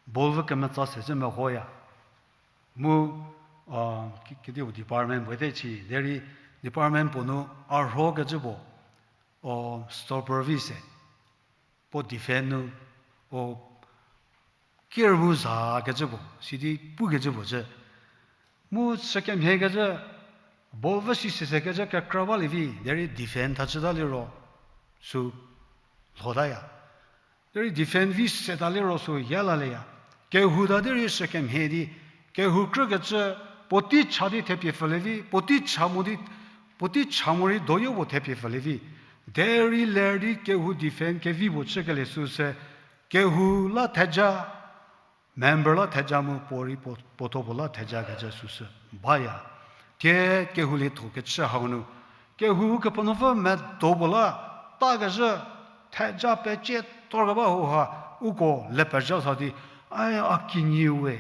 ball vü kemetsa se zhü mehoya. Mu, a, ki-, kediu department puo te ci, derei department puo nu a rhokecü puo, o, stopper vi se, puo defend nu, o, ker mu zakecü puo, sidi pukecü puo cü. Mu sükemhiekecü, ball vü si sesekecü kekra balie vi, derei defend tha chüta liro, sü lhotaya. Derei defend vi seta liro sü yalalieya. Kehou ta derei sükemhie di, kehou krükecü, puotei cha di thepie pfülie vi, puotei cha mo di, puotei cha morei doyo puo thepie pfülie vi. Derei ler di kehou defend kevi puo chükelie süsü, kehou la theja, member la theja mu puorei puo, puotho puo la thejakecü süsü baya. Thie kehou lietho kechü hau nu, kehou Kepenuopfü medo puo la takezhü theja pecie torkeba hauha, uko le pezha sa di, ai, a kinyi we,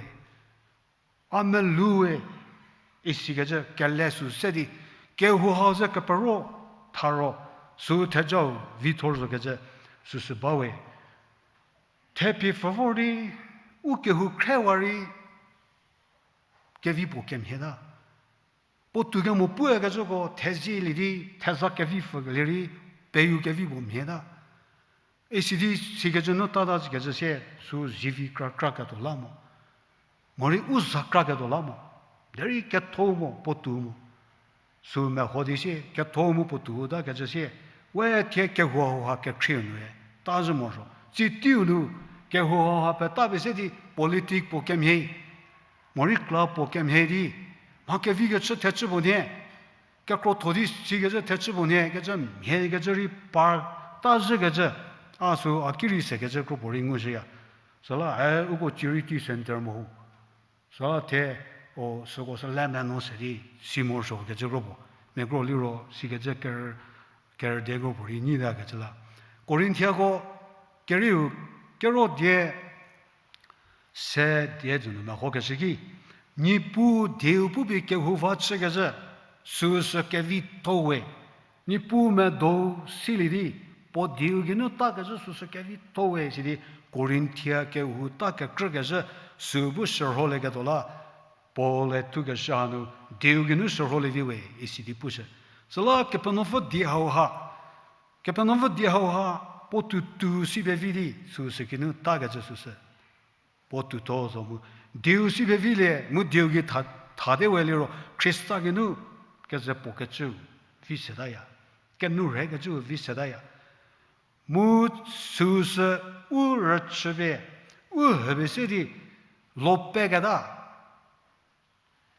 a melou we, Isikecü kele sü se di, kehou hau ze kepero, tharo, sü thejau vitho zokecü süsü bawe. Thepie pfü vor di, u kehou khriewa rei, kevi puo kemhieta. Puotou kemo puoe kecüko thezielie di, theza kevi pfülie rei, peyu kevi puo mhieta. Isidi sikecü nu tata sikecü sie, sü zivi kra kraketuo la mo. Morei u za kraketuo la mo. Derei ketho mo, puotou mo. Sü meho di sie, ketho mu puotou takecü sie, we thie kehou hauha kekhrieu nue, ta zhü morosuo. Tsie teiu nu, kehou hauha peta pie se di politic puo kemhie, morei club puo kemhie di, mha kevi kechü thechü puo nhie, kekrotho di sikecü thechü puo nhie, kecü mhie kecü rei par ta zhükecü, a sü a ki rei sekecü kropuo rei ngushüya. Süla, e, uko charity centre mo hu. Süla thie, o, süko sü le menuo se di, si morosuo kecü kropuo. Mia kro liro, sikecü ker, kerüdie kropuo rei nyitakecü la. Korinthiako, kerieu, kero die, se die dzünu mehokeshü ki, Niepuu dieu pupie kehou va chükecü, süsü kevitho we. Niepuu medo silie di, puo dieu geinu takecü süsü kevitho we sidi, Korinthia kehou ta kekrükezhü, sü bu shürholieketuo la, Paul-e thukeshü hanu, dieu geinu shürholie vi we, isidi pushü. Süla Kepenuopfü die hauha, Kepenuopfü die hauha, puo tutu si pevi di, süsü geinu takecü süsü. Puo tuto zo mu, dieu si pevilie, mu dieu gei tha, thate we liro, Khrista geinu, keze puo kecü, vi setaya. Kenu rhekecü vi setaya. Mu süsü u rüchüpie, u hüpie se di, lo peketa.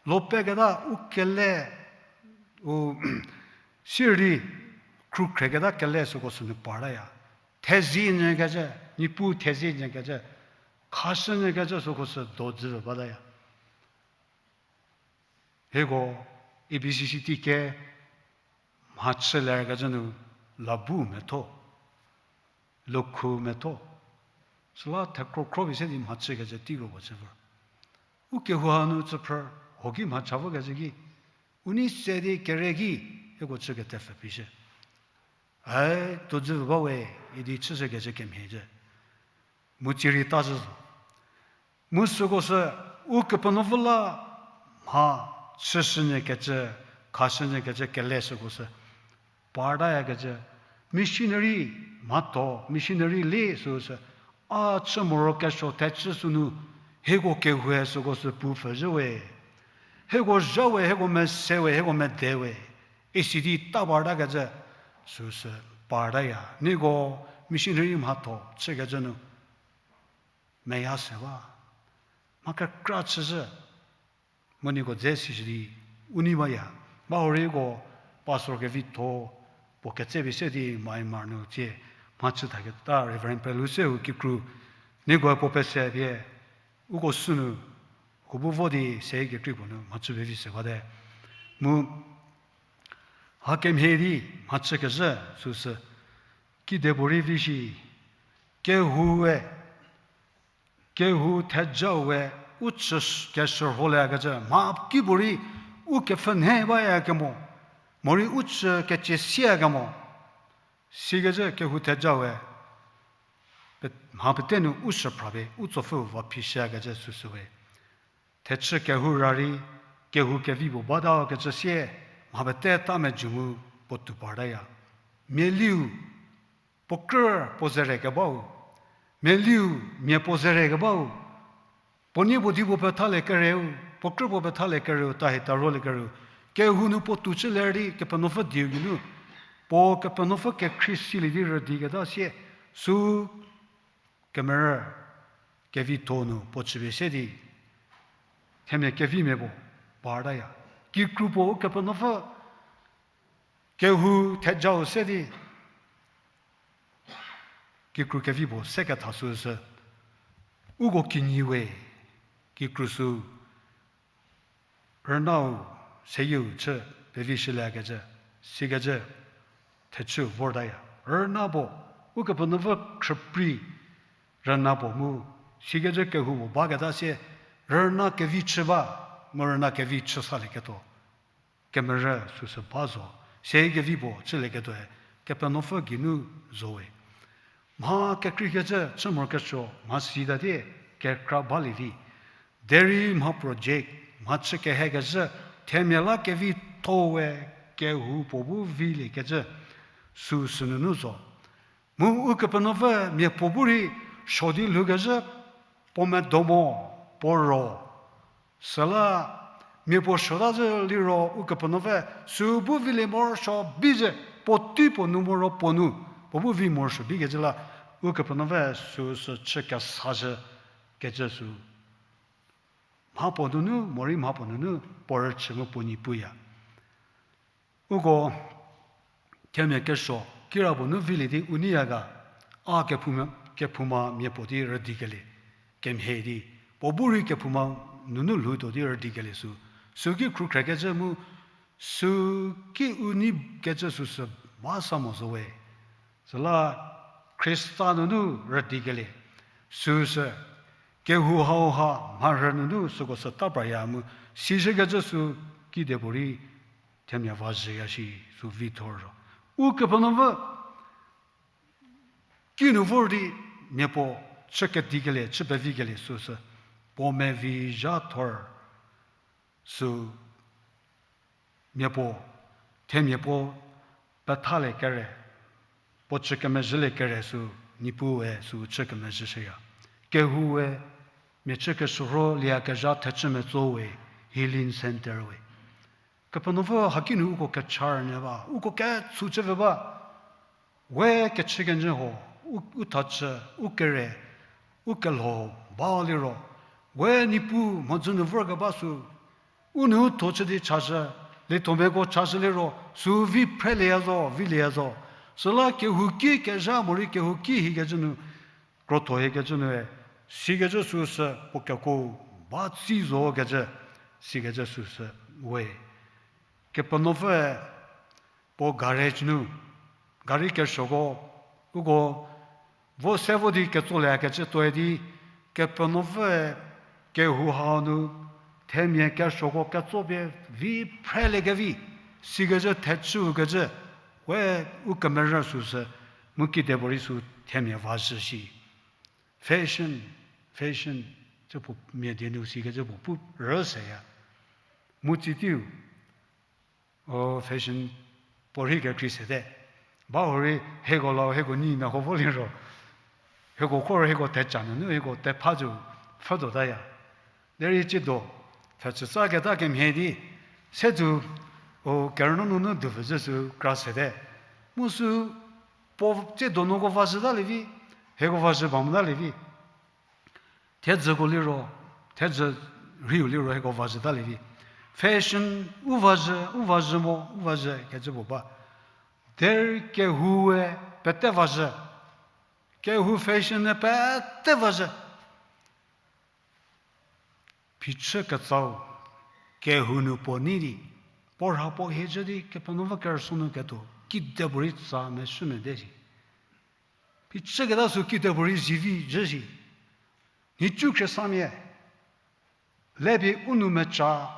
Lo peketa u kele, u, sirdi, khrukhreketa kele süko sünu partaya. Thezie nyükecü, Niepuu thezie nyükecü, khashü nyükecü süko sü dojü bataya. Hieko, A B C C T ke, mhachü lerkecü nu, labu metho, lokhu metho. Süla thekrokhro pie se di mhachükecü teiko puo chü vor. U kehou hanu tsüphrü, hoki mhacha vokecü ki, u nei se di kere ki, hieko chü kethepfü pie shie. Ai, dojü ba we, idi chüshükecü kemhie cü. Mu tsierei ta zhü zo. Mu süko sü, Ukepenuopfü la mha chüshünyükecü, khashünyükecü kele süko sü partayakecü, missionary mhatho, missionary le süu sü, a chü morokesuo thechü sünu, hieko kehoue süko sü pu pfhüzhü we, hieko zha we, hieko mese we, hieko mede we, isidi ta partakecü süu sü partaya. Nieko missionary mhatho chükecü nu meya se ba. Mha kekra chüzhü. Mu nieko dze sishü di u nei baya. Ba hurei uko pastor kevitho puo ketsepie se di Myanmar nu tsie mhachü thaketa Reverend Peluseu kikru, nieko puo pese pie uko sünu, uko bu vo di se kekrei puo nu mhachü pevi se bate. Mu hakemhie di mhachükezhü süu sü, kidepuorei vi shi, kehoue, kehou thejaue u chü keshürholieyakecü mha kipuorei u kepfhünhie bayakemo, morei u chü kecie siakemo, sikecü kehou thejaue, pe-, mha pete nu u shüphrapie u tsopfü va phishüyakecü süsü we. Thechü kehou ra rei, kehou kevi puo batakecü sie, mha pete ta mejü mu puo tou partaya. Mialiu, puo krü puo zere kebau. Mialiu, mia puo zere kebau. Puo nie puo di puo pethalie kereu, puo krü puo pethalie kereu, ta hie ta rolie kereu. Kehou nu puo tou chülie di Kepenuopfü dieu geinu, puo Kepenuopfü kekhrie silie di rüdiketa sie, sü kemerü kevitho nu puo chüpie se di, themia kevimia puo partaya. Kikru puo Ukepenuopfü kehou thejau se di, kikru kevi puo se ketha süsü, uko kinyi we, kikru sü rünau seyieu chü pevi shüliekecü, sikecü thechü vortaya. Rüna puo, Ukepenuopfü khrüprei rüna puo mu, sikecü kehou puo baketa sie, rüna kevi chü ba, mu rüna kevi chü salieketuo. kemerü süsü ba zo. Sikevi puo chülieketuoe Kepenuopfü geinu zo we. Mha kekreikecü chü morokesuo mha si tatie kekra balie vi. Derei mha project, mha chü kehekezhü, themia la kevitho we kehou puo bu viliekecü süsü nunu zo. Mu Ukepenuopfü mia puo bu rei suo di lhoukezhü puo medo mo, puo ro. Süla mia puo suota zhü liro Ukepenuopfü sü bu vilie morosuo bi zhü, puotei puo nu moro puo nu, puo bu vi morosuo bikecü la, Ukepenuopfü süsü chü kesazhü kecü sü mha puo nunu, morei mha puo nunu, puo rüchü mu puo nyi puya. Uko themia kesuo kirapuo nu vilie di u neiya ga, a kephouma, kephouma mia puo di rüdikelie, kemhie di, puo bu rei kephouma nunu lhoutuo di rüdikelie sü, süki khrükhrekecü mu, süki u nei kecü süsü ba sa mo zo we. Süla Khrista nunu rüdikelie süsü, kehou hauha mharhü nunu süko sü ta praya mu, sizhükecü sü kidepuorei themia va zhüya shi sü vithor zo. Ukepenuopfü kinu vor di mia puo chü kedikelie, chü pevikelie süsü, puo mevizha thor sü mia puo, themia puo pethalie kere, puo chü kemezhülie kere sü, Niepuue sü chü kemezhüshüya. Kehoue mia chü kesuorho lieyakezha thechü metso we, healing center we. Kepenuopfü haki nu uko kechar nyü ba, uko ketsu chüpfü ba. We kechü kenyü ho, u, u thachü, u kere, u kelho ba liro, we Niepuu mhodzü nu vorkeba sü, u nu tho chü di chazhü, liethomiako chazhü liro sü vi phrelieya zo, vilieya zo. Süla kehouki kezha morei kehouki hikecü nu, krotho hikecü nue, sikecü süsü puo kekuo ba tsi zo kecü, sikecü süsü we. Kepenuopfüe puo garage nu, gari kesuoko, uko vo se vo di ketsolie kecü tuoi di, Kepenuopfüe kehou hau nu themia kesuoko ketso pie vi phreliekevi, sikecü thechüu kecü, we u kemerü süsü, mu kidepuorei sü themia va zhü shi. Fashion, fashion, cü puo mia die nu sikecü puo pu rüseya. Mu tsi teiu, o fashion puorei kekrei sete. Ba hurei hieko la hieko nyi meho vo liro, hieko khor hieko theca nunu hieko thepha zü pfhütuotaya. Derei ciedo, thechütsa keta kemhie di, se zü, o kerünuo nunu dupfü zhü sü kra sete. Mu sü puo ciedo nuoko va zhütalie vi, hieko va zhü ba motalie vi. Thedzüko liro, thedzü rhiu liro hieko va zhütalie vi. Fashion, u va zhü, u va zhü mo, u va zhü kecü puo ba. Derei kehoue pete va zhü. Kehou fashion-e pete va zhü. Phichü ketsau, kehou nu puo nei di, puo rha puo hie zhü di Kepenuopfü kerüsuo nu ketuo, kidepuorei tsa meshü mede shi. Phichü keta sü kidepuorei zivi zhü shi. Nhicu khriesamia, le pie u nou meca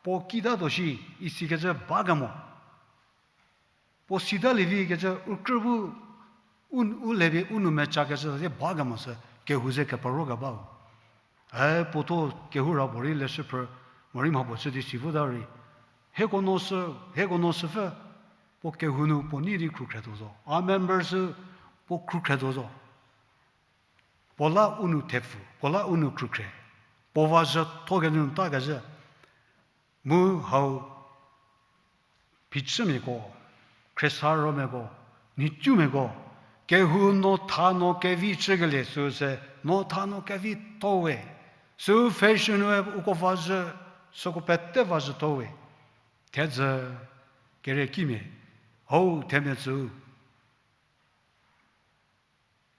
puo kitatuo shi, isikecü ba kemo. Puo sitalie vi kecü u krü bu, u, u le pie u nou meca kecü ta di ba kemo sü, kehou ze kepero kebau. E, puo thuo kehou ra puorei leshü phrü, morei mha puo chü di si vota rei. Hieko no sü, hieko no süpfü, puo kehou nu puo nei di khrukhretuo zo. A member sü, puo khrukhretuo zo. Puo la u nou thepfu, puo la u nou khrukhre. Puo va zhütho kenyü ta kezhü. Mu hau phichümiako, khriesa romiako, nhicumiako, kehou no tha no kevi chükelie süu se, no tha no kevitho we. Süu fashion we uko va zhü, süko pete va zhütho we. Thedzü keriekimia, hau themia tsüu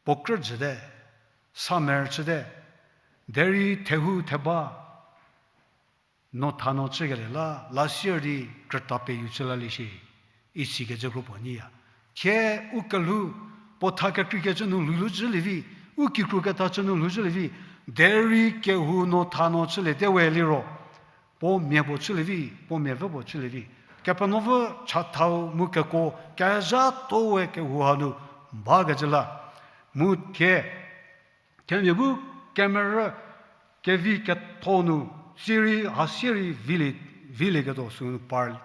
puo krü jüte, samer chüte, derei thehou theba, no tha no chükelie la, last year di krüta peyu chü lalie shie, isikecü kro puo nyiya. Thie u kelhou, puo tha kekreikecü nu lhou zhülie vi, u kikru kethachü nu lhou zhülie vi, derei kehou no tha no chüliete we liro, puo mia puo chülie vi, puo mia vü puo chülie vi. Kepenuopfü chathau mu kekuo kezha towe kehou hanu bakecü la. Mu thie, themia bu kemerü kevi ketho nu, sirei hasie rei vilie, vilieketuo sünu par,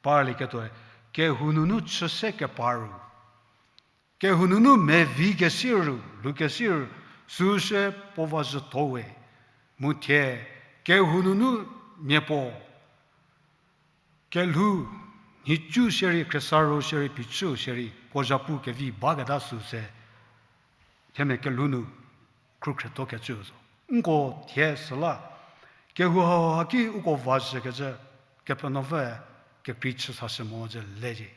parlieketuoe, kehou nunu chü se kepar ru. Kehou nunu mevi kesiru, lhou kesiru, süu se puo va zhütho we. Mu thie, kehou nunu mia puo kelhou, nhicu shierei, khriesarü shierei, phichüu shierei, puo zhapu kevi baketa süu se, themia kelhou nu khrukhrietokecü zo. Nko thie süla, kehou hauha ki uko va zhükecü, Kepenuopfü kekrei chü sashü mo zhü lezie.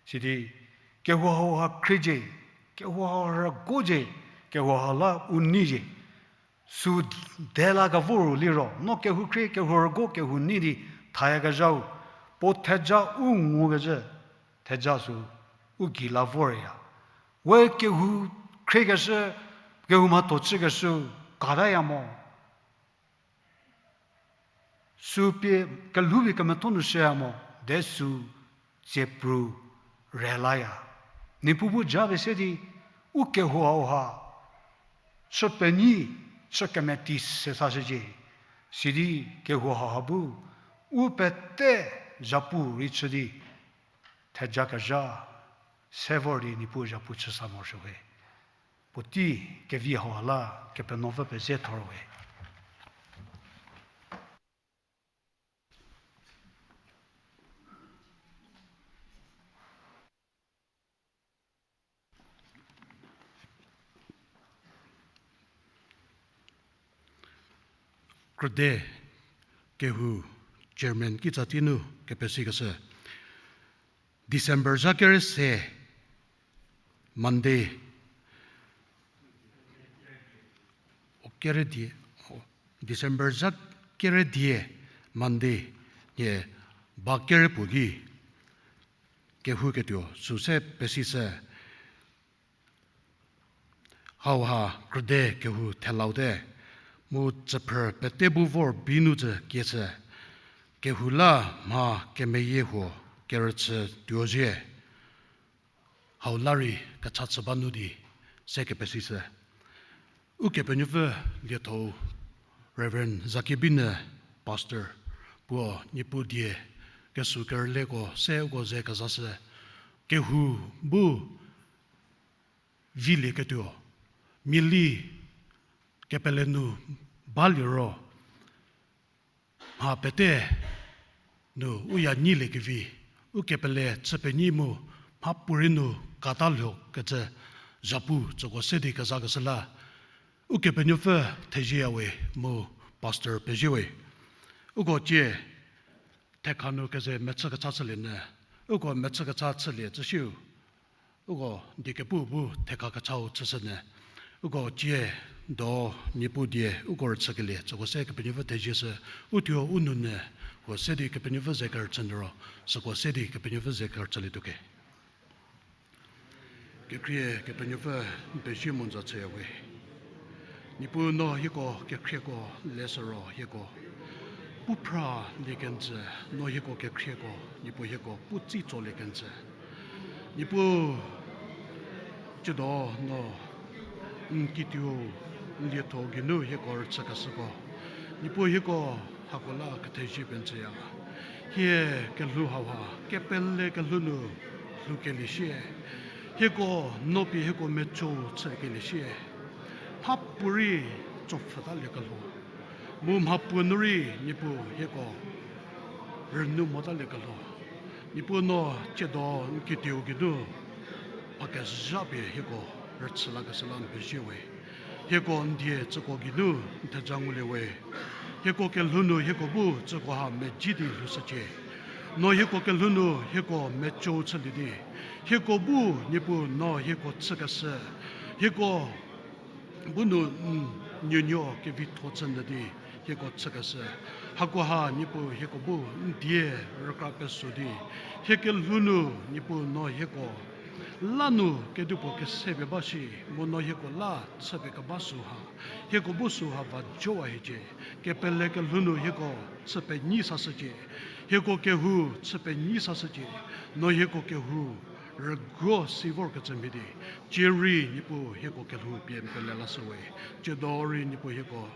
Sidi, kehou hauha khriezie, kehou hauha rügozie, kehou ha la u neizie. Süu dela kevo ru liro, no kehou khrie, kehou rügo, kehou nei di thayakezhau, puo theja u ngukecü, theja sü u gei la vorya. We kehou khriekeshü, kehou mhatho chükeshü, kataya mo. Süu pie kelhoupie kemetho nu shüya mo, de süu tsiepru relaya. Niepuu bu japie se di, u kehou hauha, chü penyi, chü kemeti se sashücie. Sidi kehou hauha bu, u pete zhapu rei chü di, thejakezha, se vor di Niepuu zhapu chü sa morosuo we. Puotei kevi hauha la, Kepenuopfü pezie thor we. Krüde kehou chairman kitsa tei nu kepesikeshü. December zha kere se, Monday, o, kere die, o, December zha kere die, Monday, nie ba kere puo ki kehouketuo süu se pesishü. Hauha krüde kehou thelaute, mu tsüphrü pete bu vor bi nu tsü kieshü, kehou la mha kemeyie huo kerüchü tuo zhie. Hau la rei kecha chü ba nu di se kepesishü. Ukepenuopfü liethou Reverend Zakiebinyü Pastor puo Niepuu die kesü kerüleko se uko ze kezashü. Kehou bu vilieketuo, miali kepele nu baliro, mha pete nu u ya nyiliekevi, ukepele chü penyi mu mhapuorei nu kata lho kecü zhapu tsüko se di kezakeshü la, Ukepenuopfü thezieyawe mu Pastor peziewe. Uko tie thekha nu keze mechü kecha chülie nyü, uko mechü kecha chülie tsüsiu, uko die kepu bu thekha kechau chüshü nyü, uko tie do Niepuu die uko rüchükelie tsüko se Kepenuopfü thezieshü, u thuo u nou nyü, huo se di Kepenuopfü ze kerüchü nyü ro, süko se di Kepenuopfü ze kerüchülietuo ke. Kekhrie Kepenuopfü, n pezie mu n za chüyawe. Niepuu no hieko kekhrieko leshü ro hieko pu phralie kenjü, no hieko kekhrieko, Niepuu hieko pu tsitsolie kenjü. Niepuu, tsiedo no n kituo n lietho geinu hieko rüchükeshüko, Niepuu hieko hako la kethezie penyüya. Hie kelhou hauha kepele kelhou nu lhoukelie sie, hieko no pie hieko meco chükelie sie, mhapuorei tsopfhütaliekelho, mu mhapuo nu rei Niepuu hieko rünou motaliekelho. Niepuu no tsiedo n kituo geinu mha kezha pie hieko rüchü lakeshü la n peziewe. Hieko n die tsüko geinu n theja ngulie we. Hieko kelhou nu hieko bu tsüko ha medzi di lhoushücie. No hieko kelhou nu hieko meco chülie di, hieko bu Niepuu no hieko chükeshü, hieko bu nu n nuonuo kevitho chü nyü di hieko chükeshü. Hakoha Niepuu hieko bu n die rükra peso di, hie kelhou nu Niepuu no hieko La nu kedipuo kesepie ba shi, mu no hieko la chüpie keba süha, hieko bu süha va jowa hiecie. Kepele kelhou nu hieko chü penyi sashücie, hieko kehou chü penyi sashücie, no hieko kehou rüguo si vorkecü mhie di, cie rei Niepuu hieko kelhou pie n pele lashüwe, tsiedo rei Niepuu hieko,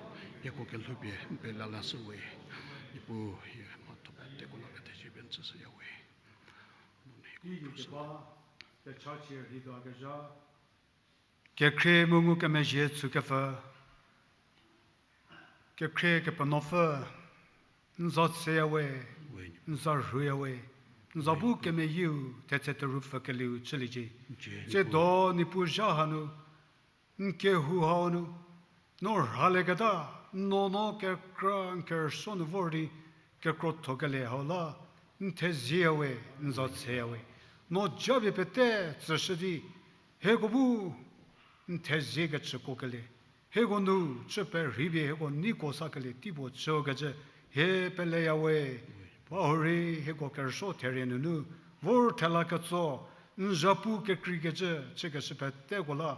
hieko kelhou pie n pele lashüwe, Niepuu hie mhatho peteko la kethezie pie n tsüshüyawe. Kikeba, kecha chie rheidakezha. Kekhrie mu ngukemezhie tsükepfü. Kekhrie Kepenuopfü, n za tseyawe, n za rhuyawe, n za bu kemeyieu thetse terupfü kelieu chüliecie. Tsiedo Niepuu zha hanu, n kehou hau nu, no rhalieketa, no no kekra n kerüsuo nu vor di, kekrothokelie hau la, n thezieyawe, n za tseyawe. No japie pete tsüshü di, hieko bu n thezie kecüko kelie, hieko nu chü perhei pie hieko neiko sakelie teipuo chükecü, hie peleyawe. Bahurei hieko kerüsuo therie nunu, vor thela ketso, n zhapu kekreikecü chükeshü peteko la,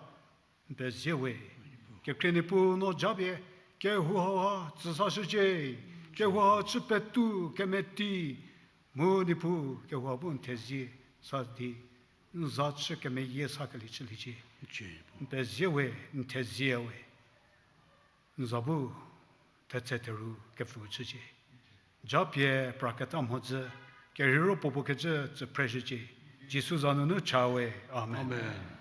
n pezie we. Kekhrie Niepuu no japie, kehou hau ha tsüsashücie, kehou ha chü petu kemeti, mu Niepuu kehou ha bu n thezie sa di, n za chü kemeyie sakelie chüliecie. N pezie we, n thezie we. N za bu thetse theru kepfü chücie. Japie praketa mhodzü, kerheiro puopuo kecü tsü phreshücie. Jisu za nunu cha we. Amen. Amen.